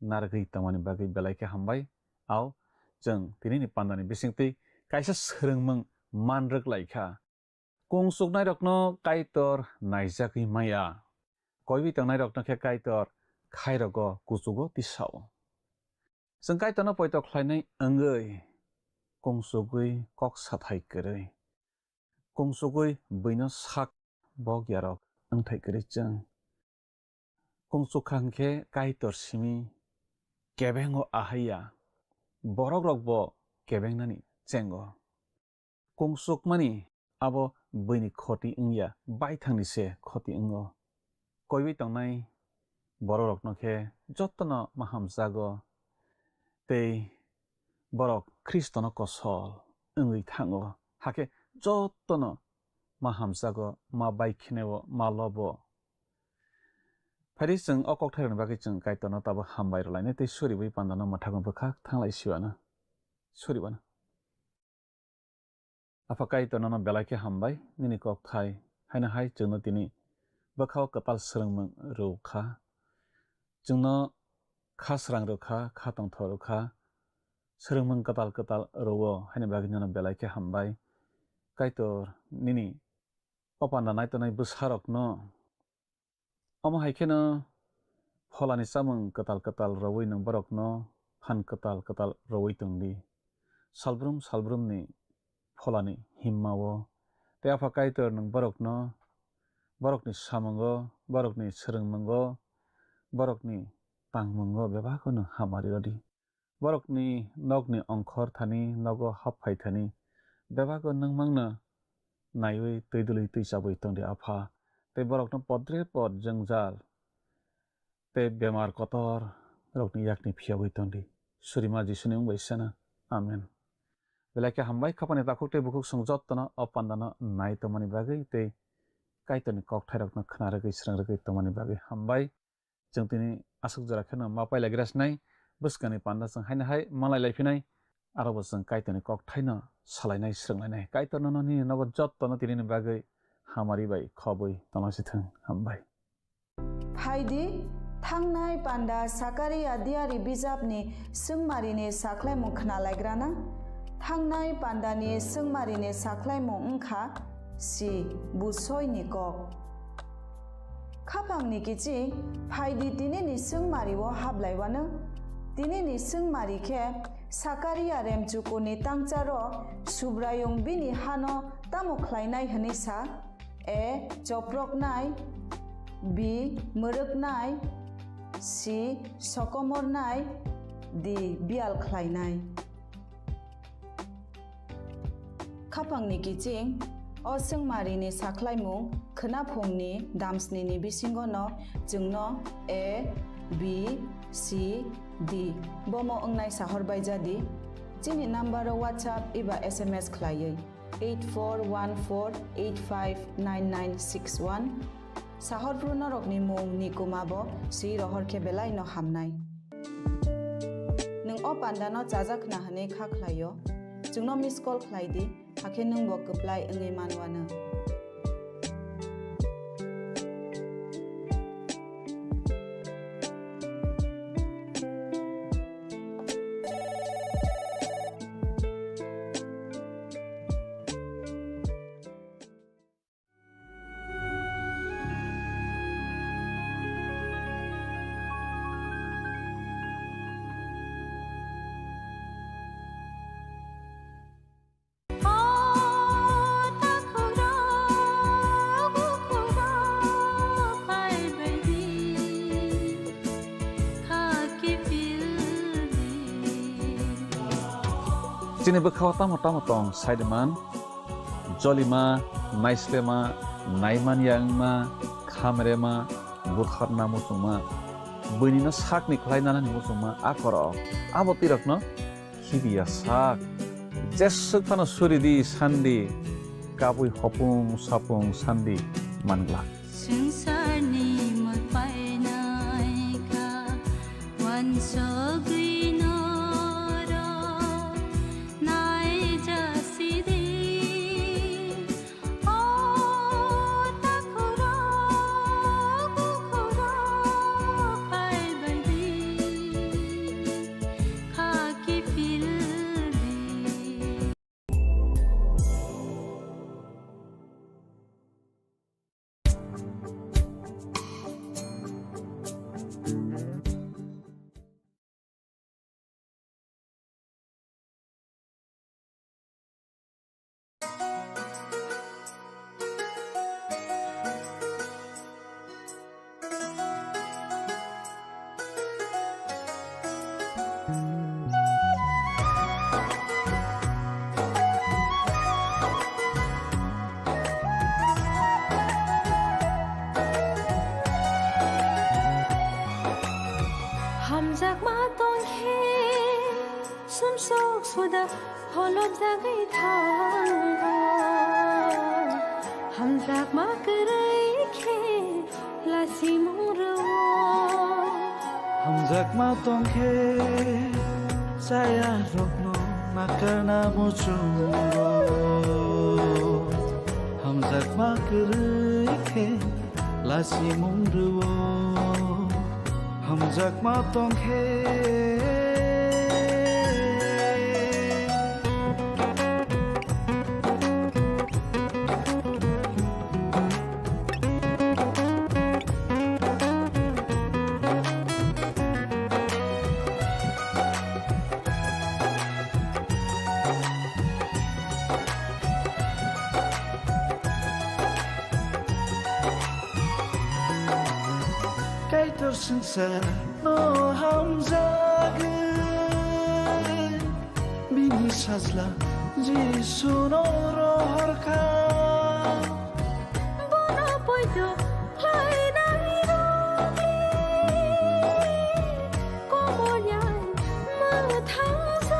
narwgwi tongmani bagwi belai khe hambai. Ao chwng tinini pandani bisingtwi kaisa swrwngmung man rwk lai kha. Kung chuknairokno Kaitor naijagwi maya, koiwi tongnairokno khe Kaitor khairogo kuchugo tisao. Chwng Kaitorno poito khlainai wngwi kung chugwi kok sathai kwrwi, kung chugwi buino sak bok yarok wngthai kwrwi chwng. Kung chukha hwnkhe Kaitor simi kebengo ahaiya, borokrokbo kebengnani chengo. Kung chukmani abo buini khoti wngya, baithangni se khoti wngo. Koiwi tongnai borokrokno khe jotono ma hamjago tei borok Khristono kosol wngwi thango, hakhe jotono ma hamjago, ma baikheneo, ma lobo. Phaidi chwng o kokthairokni bagwi chwng Kaitorno tabuk hambai rwlainai tei suriwi pandano mwthangwi bwkhak thanglai siwano. Suriwano. Apha Kaitor nono belai khe hambai, nini kokthai haino hai chwngno tini bwkhao kwtal swrwngmung rw kha. Chwngno kha srang rw kha, kha tongthok rw kha, swrwngmung kwtal kwtal rw-o, haini bagwi nono belai khe hambai. Kaitor nini o panda nai tongnai bwsarokno, omo hai kheno pholani chamung kwtal kwtal rwui nwng borokno phan kwtal kwtal rwui tong di. Salbrum salbrumni pholani himma-o. Tei Apha Kaitor nwng borokno, borokni samungo, borokni swrwngmungo, borokni tangmungo bebakno hamari rw di. Borokni nokni ongkhor thani, nogo hap phai thani, bebakno nwng mangno naiwi twi dului twi chabwi tong di, Apha. Tei borokno podre pod jwngjal tei bemar kotor rokni yakni phiyogwi tong di. Surima Jisuni mung bai sena. Amen. Belai khe hambai, khapani takhuk tei bukhuk chwng jottono o pandano nai tongmani bagwi tei Kaitorni kokthairokno khna rwgwi, srwng rwgwi tongmani bagwi hambai. Chwng tini aswk jora kheno ma pailaigra sinai, bwskangni panda chwng haino hai malai laiphinai, aro bo chwng Kaitorni kokthaino salainai, srwnglainai. Kaitor nono nini nogo jottono tinini bagwi hamari bai khobwi tonglasithwng. Hambai. Phaidi, thangnai panda Sakaria diari bijapni swngmarini sakhlaimung khnalaigrana. Thangnai pandani swngmarini sakhlaimung wngkha si busoini kok. Khapangni kiching, phaidi tinini swngmario hablaiwano. Tinini swngmari khe Sakaria remchukurni tangcharo Subraiyung bini hano tamo khlainai hwnwi sa? A. Choproknai. B. Mwrwknai. C. Sokomornai. D. Biyal khlainai. Khapangni kiching, o swngmarini sakhlaimung khwnaphungni damsnini bisingono chwngno A, B, C, D bomo wngnai sahor baijadi. Chini nambaro WhatsApp eba S M S khlaiwi eight four one four eight five nine nine six one. Sahorphru norokni mung ni kuma bo swi rohor khe belai no hamnai. Nwng o panda no chajak khna hwnwi kha khlaio, chwngno miss call khlai di, hakhe nwng bo kwplai wngwi manwano. Chini bwkhao tamo tamo tong sai de man. Jolima, naislema, naimanya wngma, khamrema, butharna muchungma, buinino sakni khlai nanani muchungma a korok. Abo twirokno khibiya sak. Jeswk phano suri di sandi, kabui hopung sapung sandi manglak. Swngcharni mol painaikha, uansugwi norok naijasidi. O takhurok, bukhurok phaibaidi, kha kiphildi. Hamjakma tongkhe sumsok suda holop jagwi thango. Hamjakma kwrwi khe lasimung rwo. Hamjakma tongkhe chaya rokno nakarna muchungo. Hamjakma kwrwi khe lasimung rwo. Hamjakma tongkhe. Kaitor swngchar no hamjagwi, bini sajla Jisu no rohor kha. Bono poito khlainai rokni komolya mwthangjakna.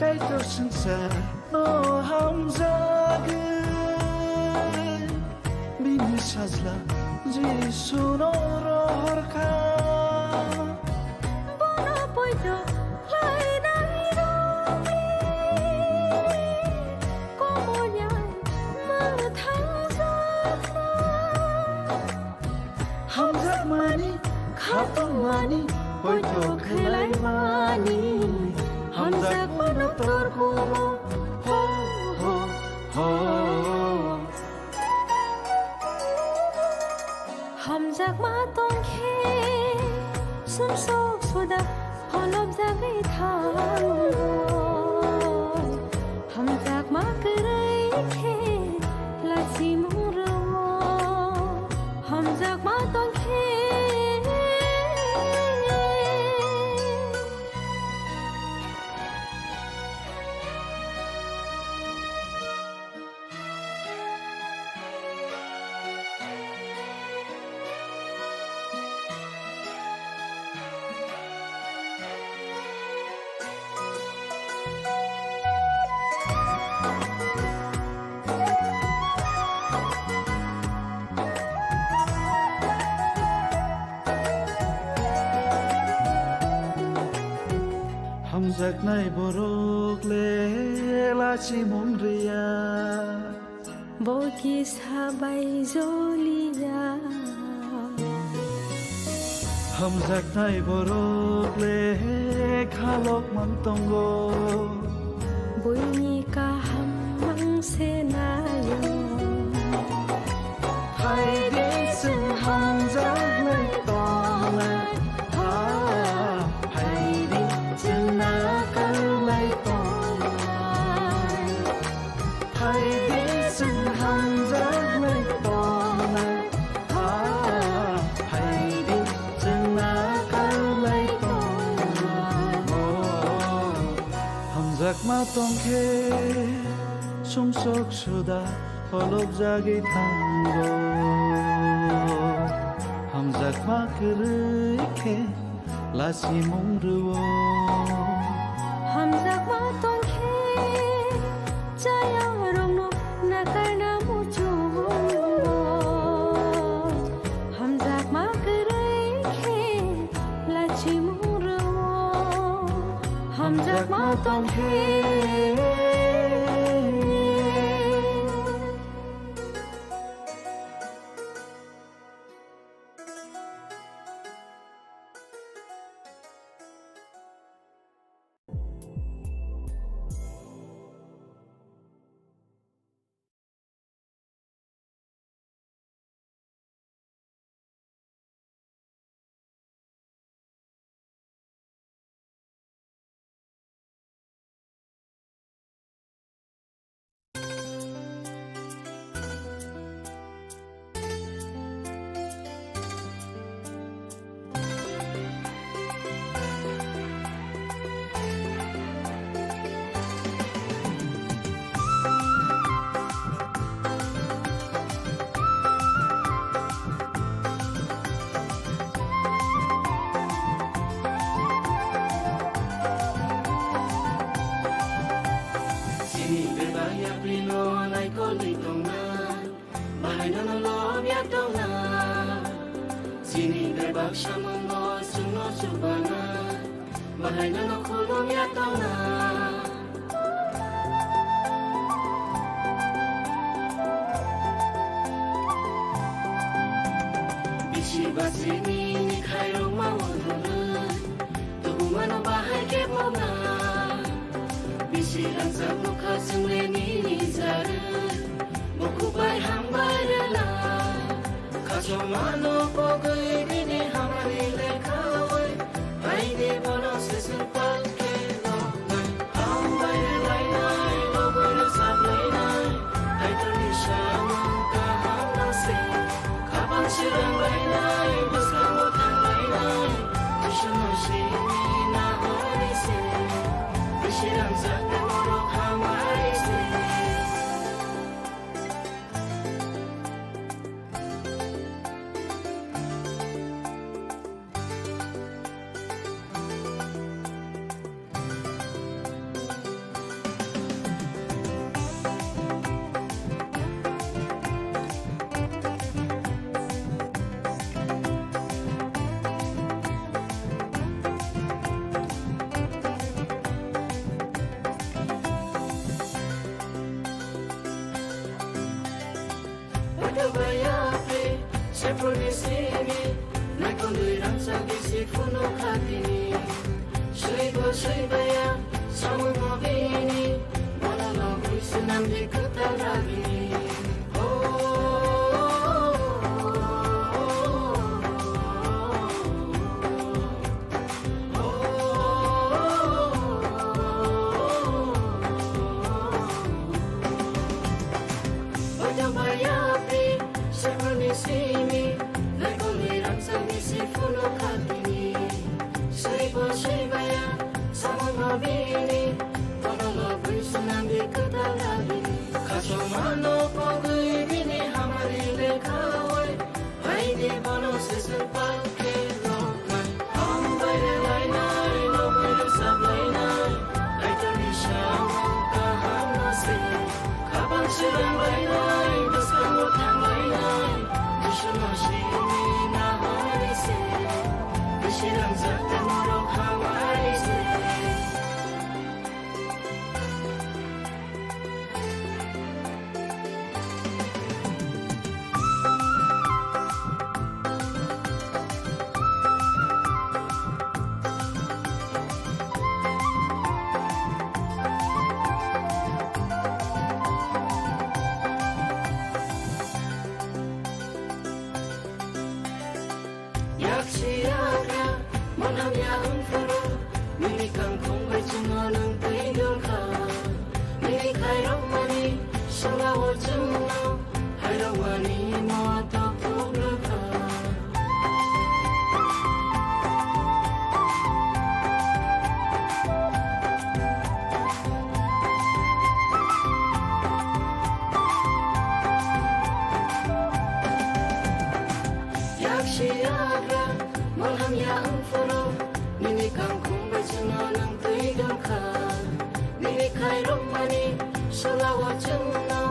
Kaitor swngchar no hamjagwi, bini sajla Jisu no rohor kha. Bono poito khlainai rokni komolya mwthangjakna. Hamjakmani, khatungmani, poito khlaimani, hamjakmano torkumo, ho, ho, ho. Hamjakma tongkhe, sumsok suda pholopjagwi thango. Hamjakma kwrwi khe lachimung rwo. Hamjakma tongkhe. Hamjaknai borok le lachimung rwya. Bo kisa bai joliya. Hamjaknai borok le khalok mang tongo. Buini kaham mang se nayo. Phaidi chwng hamjaknai tongnai. Ha, phaidi chwng nakarlai tongnai. Phaidi chwng hamjaknai tongnai, ha, phaidi chwng nakarlai tongnai. Oh, hamjakma tongkhe sumsok suda pholopjagwi thango. Hamjakma kwrwi khe lachimung rwo. Hamjakma tongkhe chaya rokno nakarna muchungo. Hamjakma kwrwi khe lachimung rwo. Hamjakma tongkhe. Chini bebak yaprino naikolwi tongnai, bahaino no lobya tongnai. Chini bebak samungo chwngno chubanai, bahaino no khulumya tongnai. Basini ni khairokma o dolo, tubumano bahai khe bo na. Bisi rangchak nukha chwngle nini jarwi, bukhuk bai hambai rwla. Khasomano pogwi bini hamari lekha oi, phaidi bono seswng pal khe no. Hambai rwlainai, lobwi rwchap lainai, Kaitorni samung kaham no se. Kabang swrang lainai, bwskango thang lainai, Jisu no simi nahori se. Bisi rangchak tei borok hamari se. Paithabai yapri, seproni simi, naikolwi rangchak bisi phunukha tini. Swibo swibaya, samungo bini, bono lobwi swnamdi kwtal ragini. Oh, oh, oh, oh, oh. Khasomano pogwi bini hamari lekha oi, phaidi bono seswng pal khe noknai. Hambai rwlainai, lobwi rwchap lainai, Kaitorni samung kaham no se. Kabang swrang lainai, bwskango thang lainai, Jisu no simi nahori se. Bisi rangchak tei borok hamari se. Yaksi yagra, manam ya wngphuru, nini kangkhung bai chwngno nwng twi dulkha. Nini khairokmani sala o chwngno khairokmani motok thuklwkha. Yaksi yagra, malham ya wngphuru, nini kangkhung bai chwngno nwng twi dulkha. Nini khairokmani sala o chwngno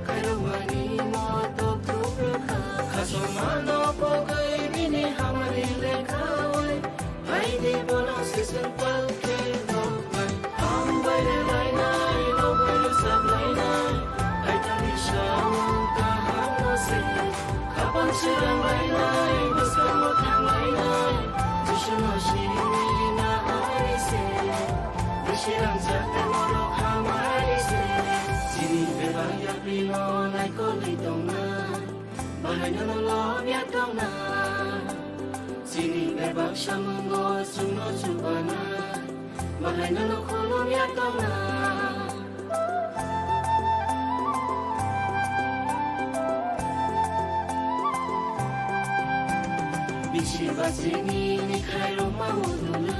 khairokmani motok thuklwkha. Khasomano pogwi bini hamari lekha oi, phaidi bono seswng pal khe noknai. Hambai rwlainai, lobwi rwchap lainai, Kaitorni samung kaham no se. Kabang swrang lainai, bwskango thang lainai, Jisu no simi nahori se. Bisi rangchak tei borok hamari se. Chini bebak yaprino naikolwi tongna, bahaino no lobya tongna. Chini bebak samungo chwngno chubana, bahaino no khulumya tongna. Bisi bachini ni khairokma o dolo,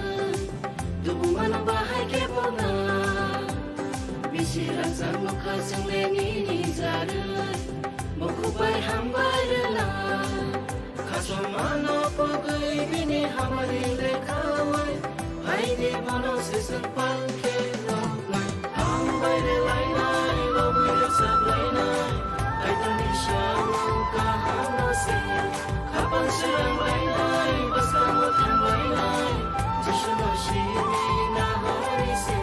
tubumano bahai khe bo na. Bisi rangchak nukha chwngle nini jarwi, bukhuk bai hambai rwla. Khasomano pogwi bini hamari lekha oi, phaidi bono seswng pal khe noknai. Hambai rwlainai, lobwi rwchap lainai, Kaitorni samung kaham no se. Khapang swrang lainai, bwskango thang lainai, Jisu no simi nahori se.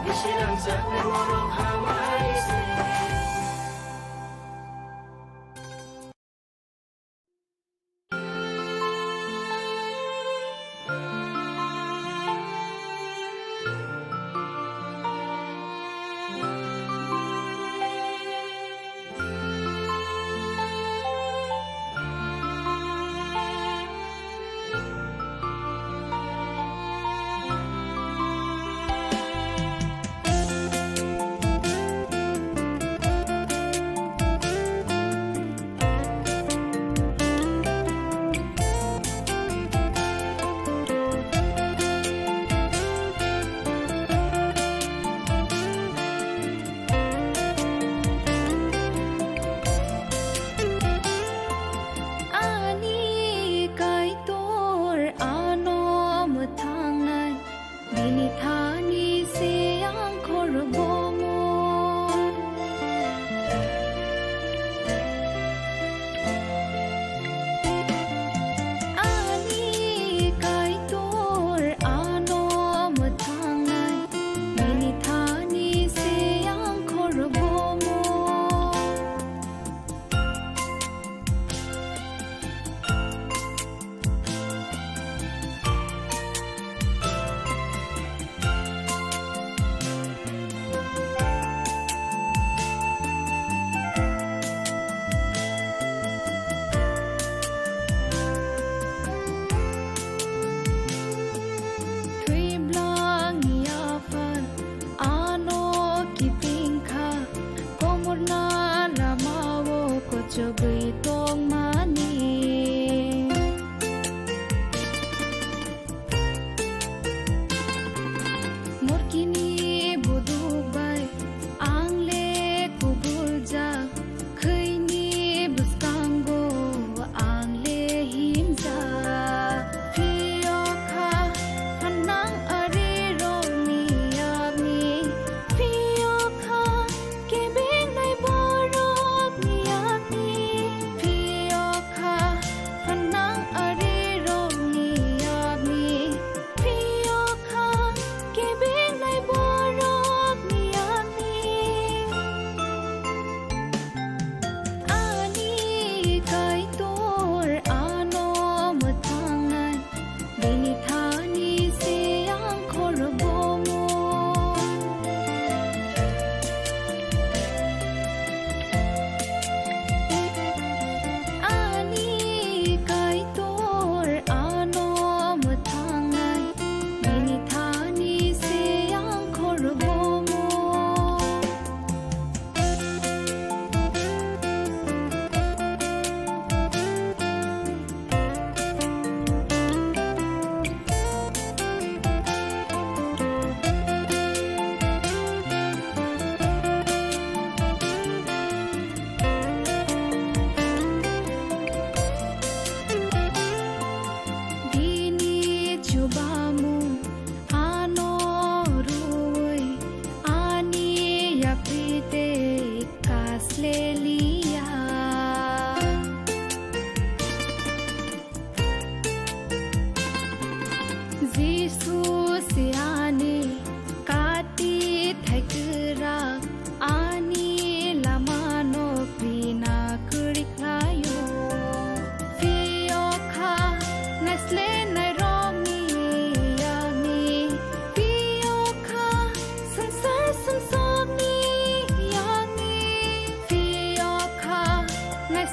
Bisi rangchak ni borok hamari se.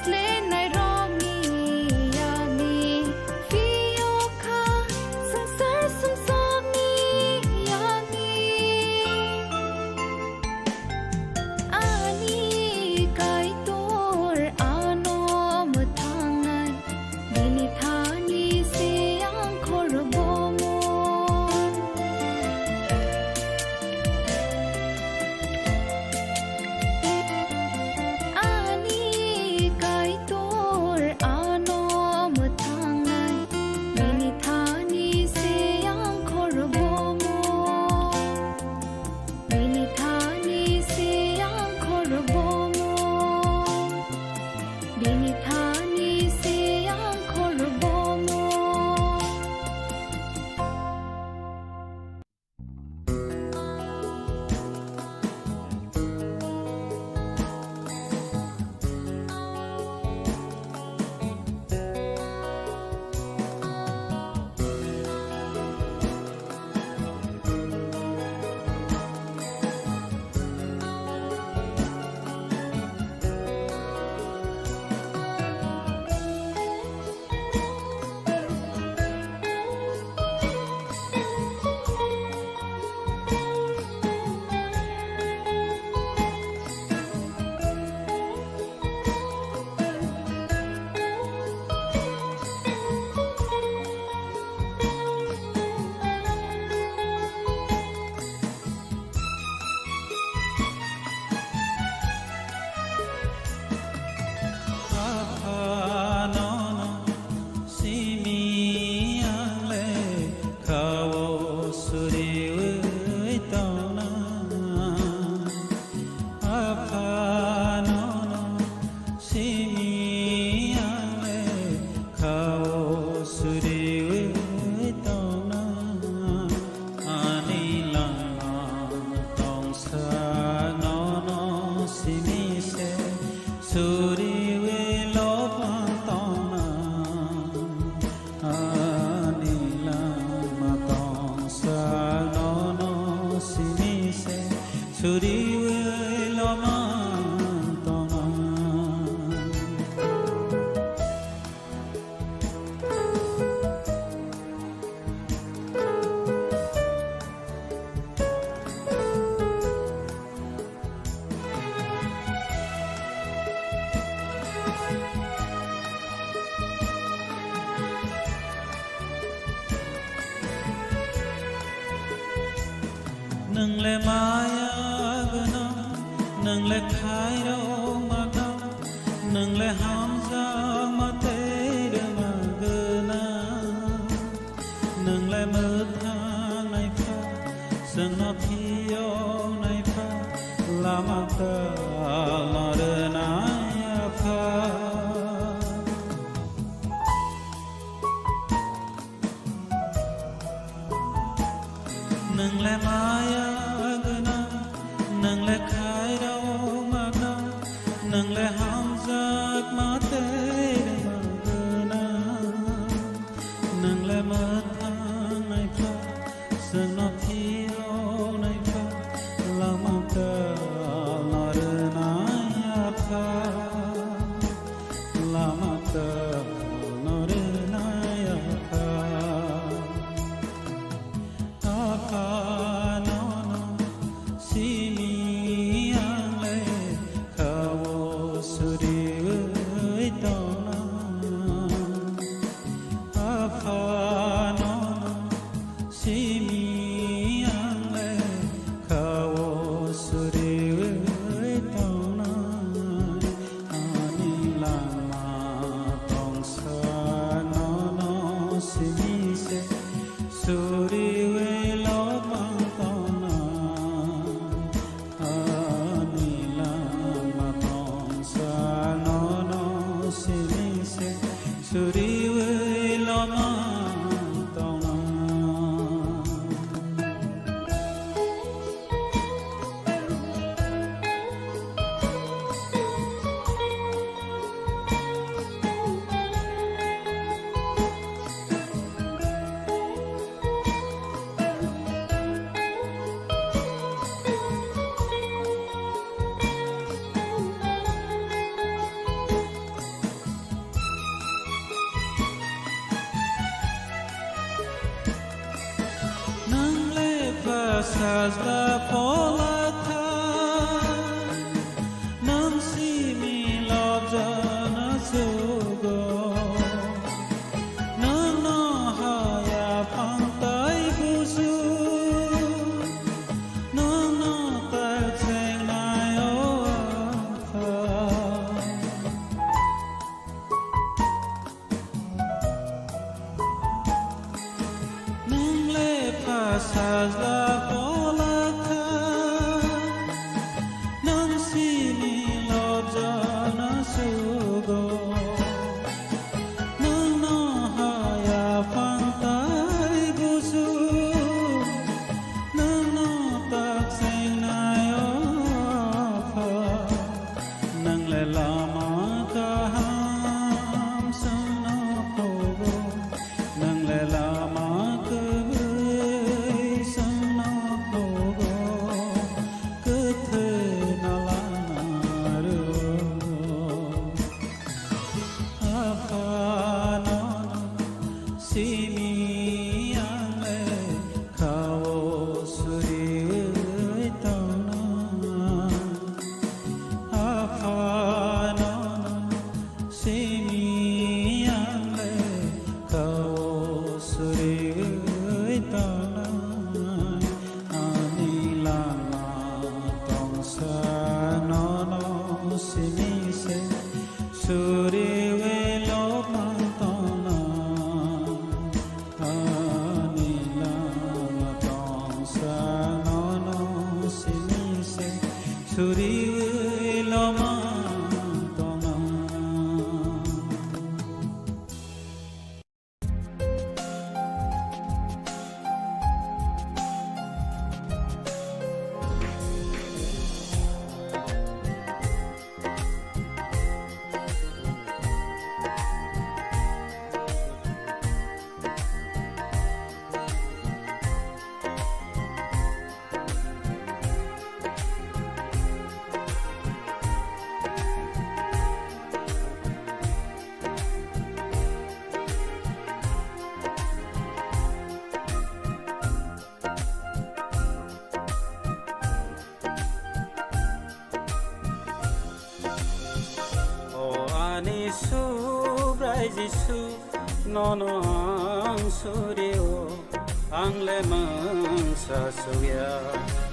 Slenairokni yangni phiyokha swngchar sumsokni yangni. Ani Kaitor ano mwthangnai, bini thani se ang khorbomo. Ani Kaitor ano mwthangnai, bini thani se ang khorbomo. Bini thani se ang khorbomo. Bini thani se ang khorbomo. Aphanono simi ang le khao suriwi tongna. Aphanono simi ang le khao suriwi tongna. Ani langma tongsa nono simi se suriwi lopang tongna. Ani langma tongsa nono simi se suriwi lopang tongna. Nwng le maya gwnang, nwng le khairokma kha, nwng le hamjakma tei rwma gwnang. Nwng le mwthang naikha, chwngno phiyok naikha, lama kwtalno rwnai Apha. Nwng le maya gwnang, nwng le khairokma kha, nwng le hamjakma tei rwma gwnang. Nwng le mwthang naikha, chwngno phiyok naikha, lama kwtalno rwnai Apha. Lama kwtalno rwnai Apha. Apha nono simi ang le khao suriwi tongna. Apha no Sajla phola tha, nwng simi lobjana sugo. Nwng no haya phang tai busu, nwng no tak chengnai o apha. Nwng le pha sajla phola kha, nwng sini lobjana sugo. Nwng no haya phang tai busu, nwng no tak chengnai o apha. Nwng le lama kaham sano phogo. Nwng le lama kwrwi chwngno phogo, kwthwino lama rwo. Aphano simi ang le khao suriwi tongna. Aphano simi ang le khao suriwi tongna. Ani lama tongsa nono simi se suriwi lobma tongna. Ani lama tongsa nono simi se suriwi loma tongna. O ani Subrai Jisu, nono ang surio, ang le mungsa sugya,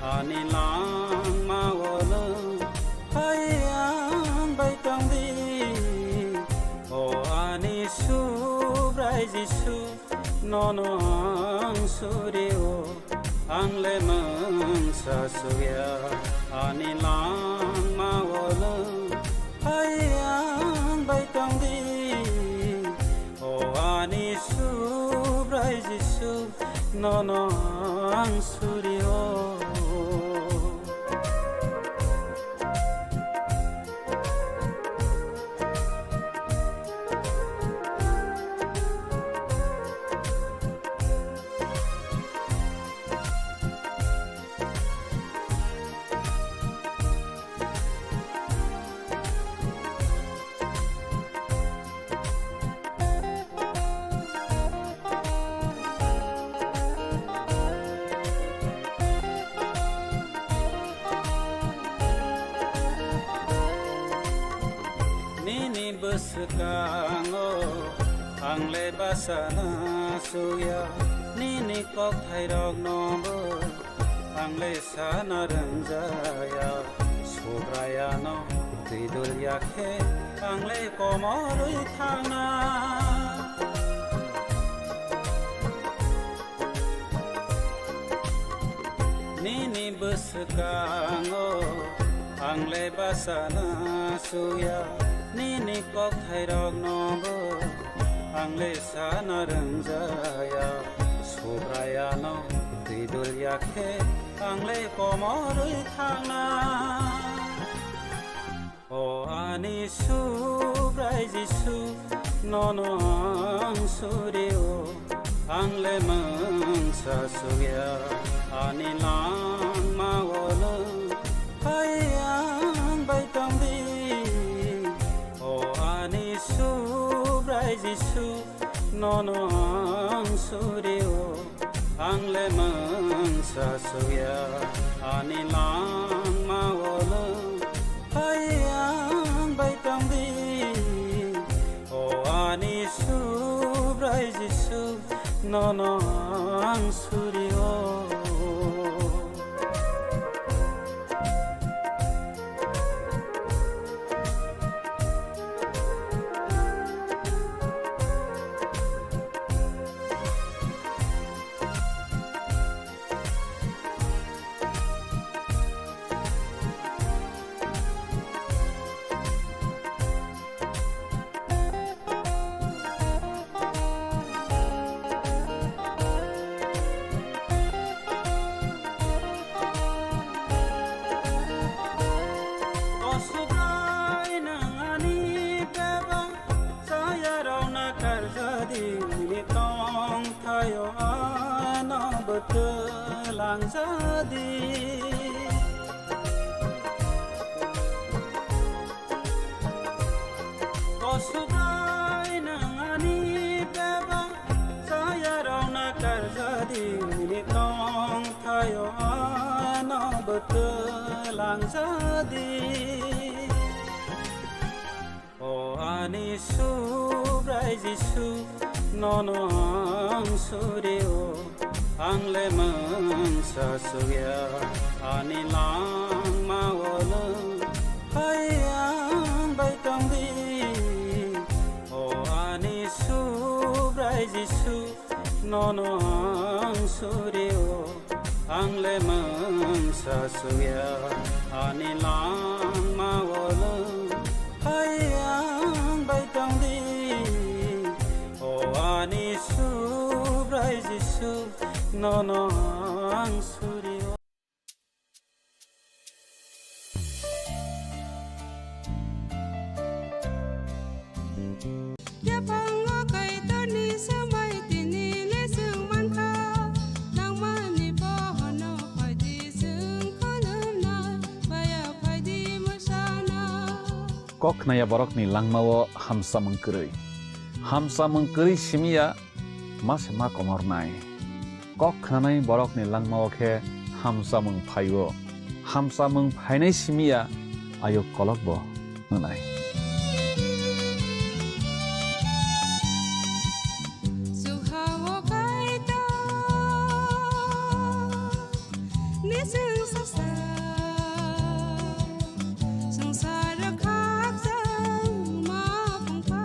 ani langma o nwng phai ang bai tong di. O ani Subrai Jisu, nono ang surio, ang le mungsa sugya, ani langma o nwng phai ang bai tong di. O ani Subrai Jisu, nono ang surio. Nini bwswkango ang le bachana suya, nini kokthairokno bo ang le sana rwngjaya. Subraiyano twi dul ya khe ang le komorwi thangna. Nini bwswkango ang le bachana suya, nini kokthairokno bo ang le sana rwngjaya. Subraiyano twi dul ya khe ang le komorwi thangna. O ani Subrai Jisu, nono ang surio, ang le mungsa sugya, ani langma o nwng phai ang bai tong di. O ani Subrai Jisu, nono ang surio, ang le mungsa Sasuya ani langma o nwng phai ang bai tong di. O ani Subrai Jisu, nono ang suri o. O Subrai nwng ani bebak chayarokno karjadi, nini tongthaio ano bwtwlangjadi. O Subrai nwng ani bebak chayarokno karjadi, nini tongthaio ano bwtwlangjadi. O ani Subrai Jisu, nono ang suri o. Ang le mungsa sugya, ani langma o nwng phai ang bai tong di. O ani Subrai Jisu, nono ang suri o. Ang le mungsa sugya, ani langma o nwng phai ang bai tong di. O ani Subrai Jisu, nono ang suri o. Yaphango Kaitorni swmai tini le chwng mankha, nangmani bohono phaidi chwng khulumnai, maya phaidi mwsana. Kok khnaya borokni langmao hamsamung kwrwi. Hamsamung kwrwi simiya ma se ma komornai. Kok khnanai borokni langmao khe hamsamung phaio. Hamsamung phainai simiya ayuk kolokbo wngnai. Chwng ha-o Kaitor ni chwng sasa, swngcharo khakchangma phungkha.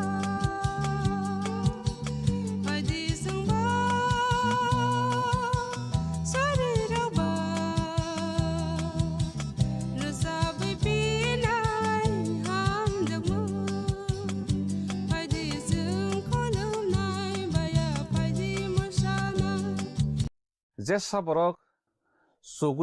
Phaidi chwngbo sorirokba rwchabwi pinai hamjakmung. Phaidi chwng khulumnai baya phaidi mwsana. Jesa borok chugwi